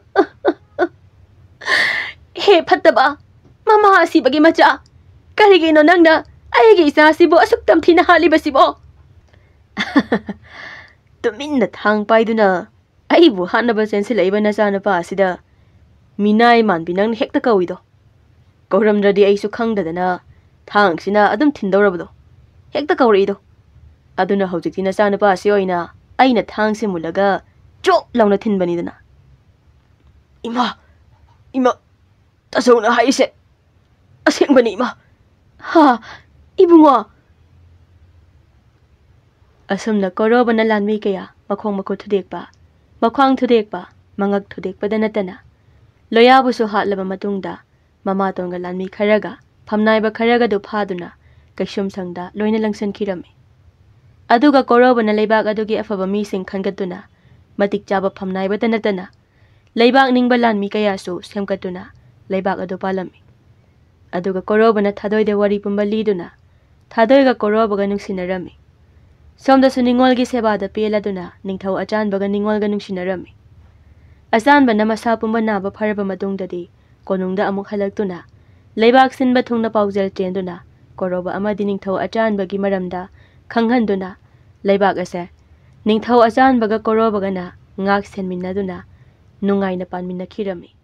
ꯍꯦ ꯐꯠꯇꯕ, ꯃꯃꯥ ꯑꯁꯤꯕꯒꯤ ꯃꯆꯥ, ꯀꯔꯤꯒꯤꯅꯣ ꯅꯪꯅ ꯑꯩꯒꯤ ꯏꯆꯥꯁꯤꯕꯨ ꯑꯁꯨꯛ ꯇꯝꯊꯤꯅ ꯍꯥꯠꯂꯤꯕꯁꯤꯕꯣ? ꯇꯨꯃꯤꯟꯅ ꯊꯥꯡ ꯄꯥꯏꯗꯨꯅ ꯑꯩꯕꯨ ꯍꯥꯠꯅꯕ ꯆꯦꯟꯁꯤꯜꯂꯛꯏꯕ ꯅꯆꯥꯅꯨꯄꯥ ꯑꯁꯤꯗ ꯃꯤꯅꯥꯏ ꯃꯥꯟꯕꯤ ꯅꯪꯅ ꯍꯦꯛꯇ ꯀꯧꯏꯗꯣ꯫ ꯀꯧꯔꯝꯗ꯭ꯔꯗꯤ ꯑꯩꯁꯨ ꯈꯪꯗꯗꯅ ꯊꯥꯡꯁꯤꯅ ꯑꯗꯨꯝ ꯊꯤꯟꯗꯧꯔꯕꯗꯣ꯫ ꯍꯦꯛꯇ ꯀꯧꯔꯛꯏꯗꯣ꯫ ꯑꯗꯨꯅ ꯍꯧꯖꯤꯛꯇꯤ ꯅꯆꯥꯅꯨꯄꯥ ꯑꯁꯤ ꯑꯣꯏꯅ ꯑꯩꯅ ꯊꯥꯡꯁꯦ ꯃꯨꯜꯂꯒ ꯆꯣꯞ ꯂꯥꯎꯅ ꯊꯤꯟꯕꯅꯤꯗꯅ꯫ ꯏꯃꯥ! ꯏꯃꯥ! ꯇꯥꯆꯧꯅ ꯍꯥꯏꯔꯤꯁꯦ ꯑꯁꯦꯡꯕꯅꯤ, ꯏꯃꯥ꯫ ꯍꯥ? ꯏꯕꯨꯡꯉꯣ! ꯑꯁꯨꯝꯅ ꯀꯣꯔꯣꯕꯅ ꯂꯥꯟꯃꯤ ꯀꯌꯥ ꯃꯈꯣꯡ ꯃꯈꯨꯠ ꯊꯨꯗꯦꯛꯄ, ꯃꯈ꯭ꯋꯥꯡ ꯊꯨꯗꯦꯛꯄ, ꯃꯉꯛ ꯊꯨꯗꯦꯛꯄꯗ ꯅꯠꯇꯅ ꯂꯣꯌꯥꯕꯨꯁꯨ ꯍꯥꯠꯂꯕ ꯃꯇꯨꯡꯗ ꯃꯃꯥꯇꯣꯟꯒ ꯂꯥꯟꯃꯤ ꯈꯔꯒ ꯐꯝꯅꯥꯏꯕ ꯈꯔꯒꯗꯨ ꯐꯥꯗꯨꯅ ꯀꯩꯁꯨꯝꯁꯪꯗ ꯂꯣꯏꯅ ꯂꯪꯁꯤꯟꯈꯤꯔꯝꯃꯤ꯫ ꯑꯗꯨꯒ ꯀꯣꯔꯣꯕꯅ ꯂꯩꯕꯥꯛ ꯑꯗꯨꯒꯤ ꯑꯐꯕ ꯃꯤꯁꯤꯡ ꯈꯟꯒꯠꯇꯨꯅ ꯃꯇꯤꯛ ꯆꯥꯕ ꯐꯝꯅꯥꯏꯕꯇ ꯅꯠꯇꯅ ꯂꯩꯕꯥꯛ ꯅꯤꯡꯕ ꯂꯥꯟꯃꯤ ꯀꯌꯥꯁꯨ ꯁꯦꯝꯒꯠꯇꯨꯅ ꯂꯩꯕꯥꯛ ꯑꯗꯨ ꯄꯥꯜꯂꯝꯃꯤ꯫ ꯑꯗꯨꯒ ꯀꯣꯔꯣꯕꯅ ꯊꯥꯗꯣꯏꯗ ꯋꯥꯔꯤ ꯄꯨꯝꯕ ꯂꯤꯗꯨꯅ ꯊꯥꯗꯣꯏꯒ ꯀꯣꯔꯣꯕꯒ ꯅꯨꯡꯁꯤꯅꯔꯝꯃꯤ꯫ ꯁꯣꯝꯗꯁꯨ ꯅꯤꯡꯉꯣꯜꯒꯤ ꯁꯦꯕꯥꯗ ꯄꯦꯜꯂꯗꯨꯅ ꯅꯤꯡꯊꯧ ꯑꯆꯥꯟꯕꯒ ꯅꯤꯡꯉꯣꯜꯒ ꯅꯨꯡꯁꯤꯅꯔꯝꯃꯤ꯫ ꯑꯆꯥꯟꯕꯅ ꯃꯁꯥ ꯄꯨꯝꯕ ꯅꯥꯕ ꯐꯔꯕ ꯃꯇꯨꯡꯗꯗꯤ ꯀꯣꯅꯨꯡꯗ ꯑꯃꯨꯛ ꯍꯜꯂꯛꯇꯨꯅ ꯂꯩꯕꯥꯛ ꯁꯤꯟꯕ ꯊꯨꯡꯅ ꯄꯥꯎꯖꯦꯜ ꯆꯦꯟꯗꯨꯅ ꯀꯣꯔꯣꯕ ꯑꯃꯗꯤ ꯅꯤꯡꯊꯧ ꯑꯆꯥꯟꯕꯒꯤ ꯃꯔꯝꯗ ꯈꯪꯍꯟꯗꯨꯅ ꯂꯩꯕꯥꯛ ꯑꯁꯦ ꯅꯤꯡꯊꯧ ꯑꯆꯥꯟꯕꯒ ꯀꯣꯔꯣꯕꯒꯅ ꯉꯥꯛ ꯁꯦꯟꯃꯤꯟꯅꯗꯨꯅ ꯅꯨꯡꯉꯥꯏꯅ ꯄꯥꯟꯃꯤꯟꯅꯈꯤꯔꯝꯃꯤ꯫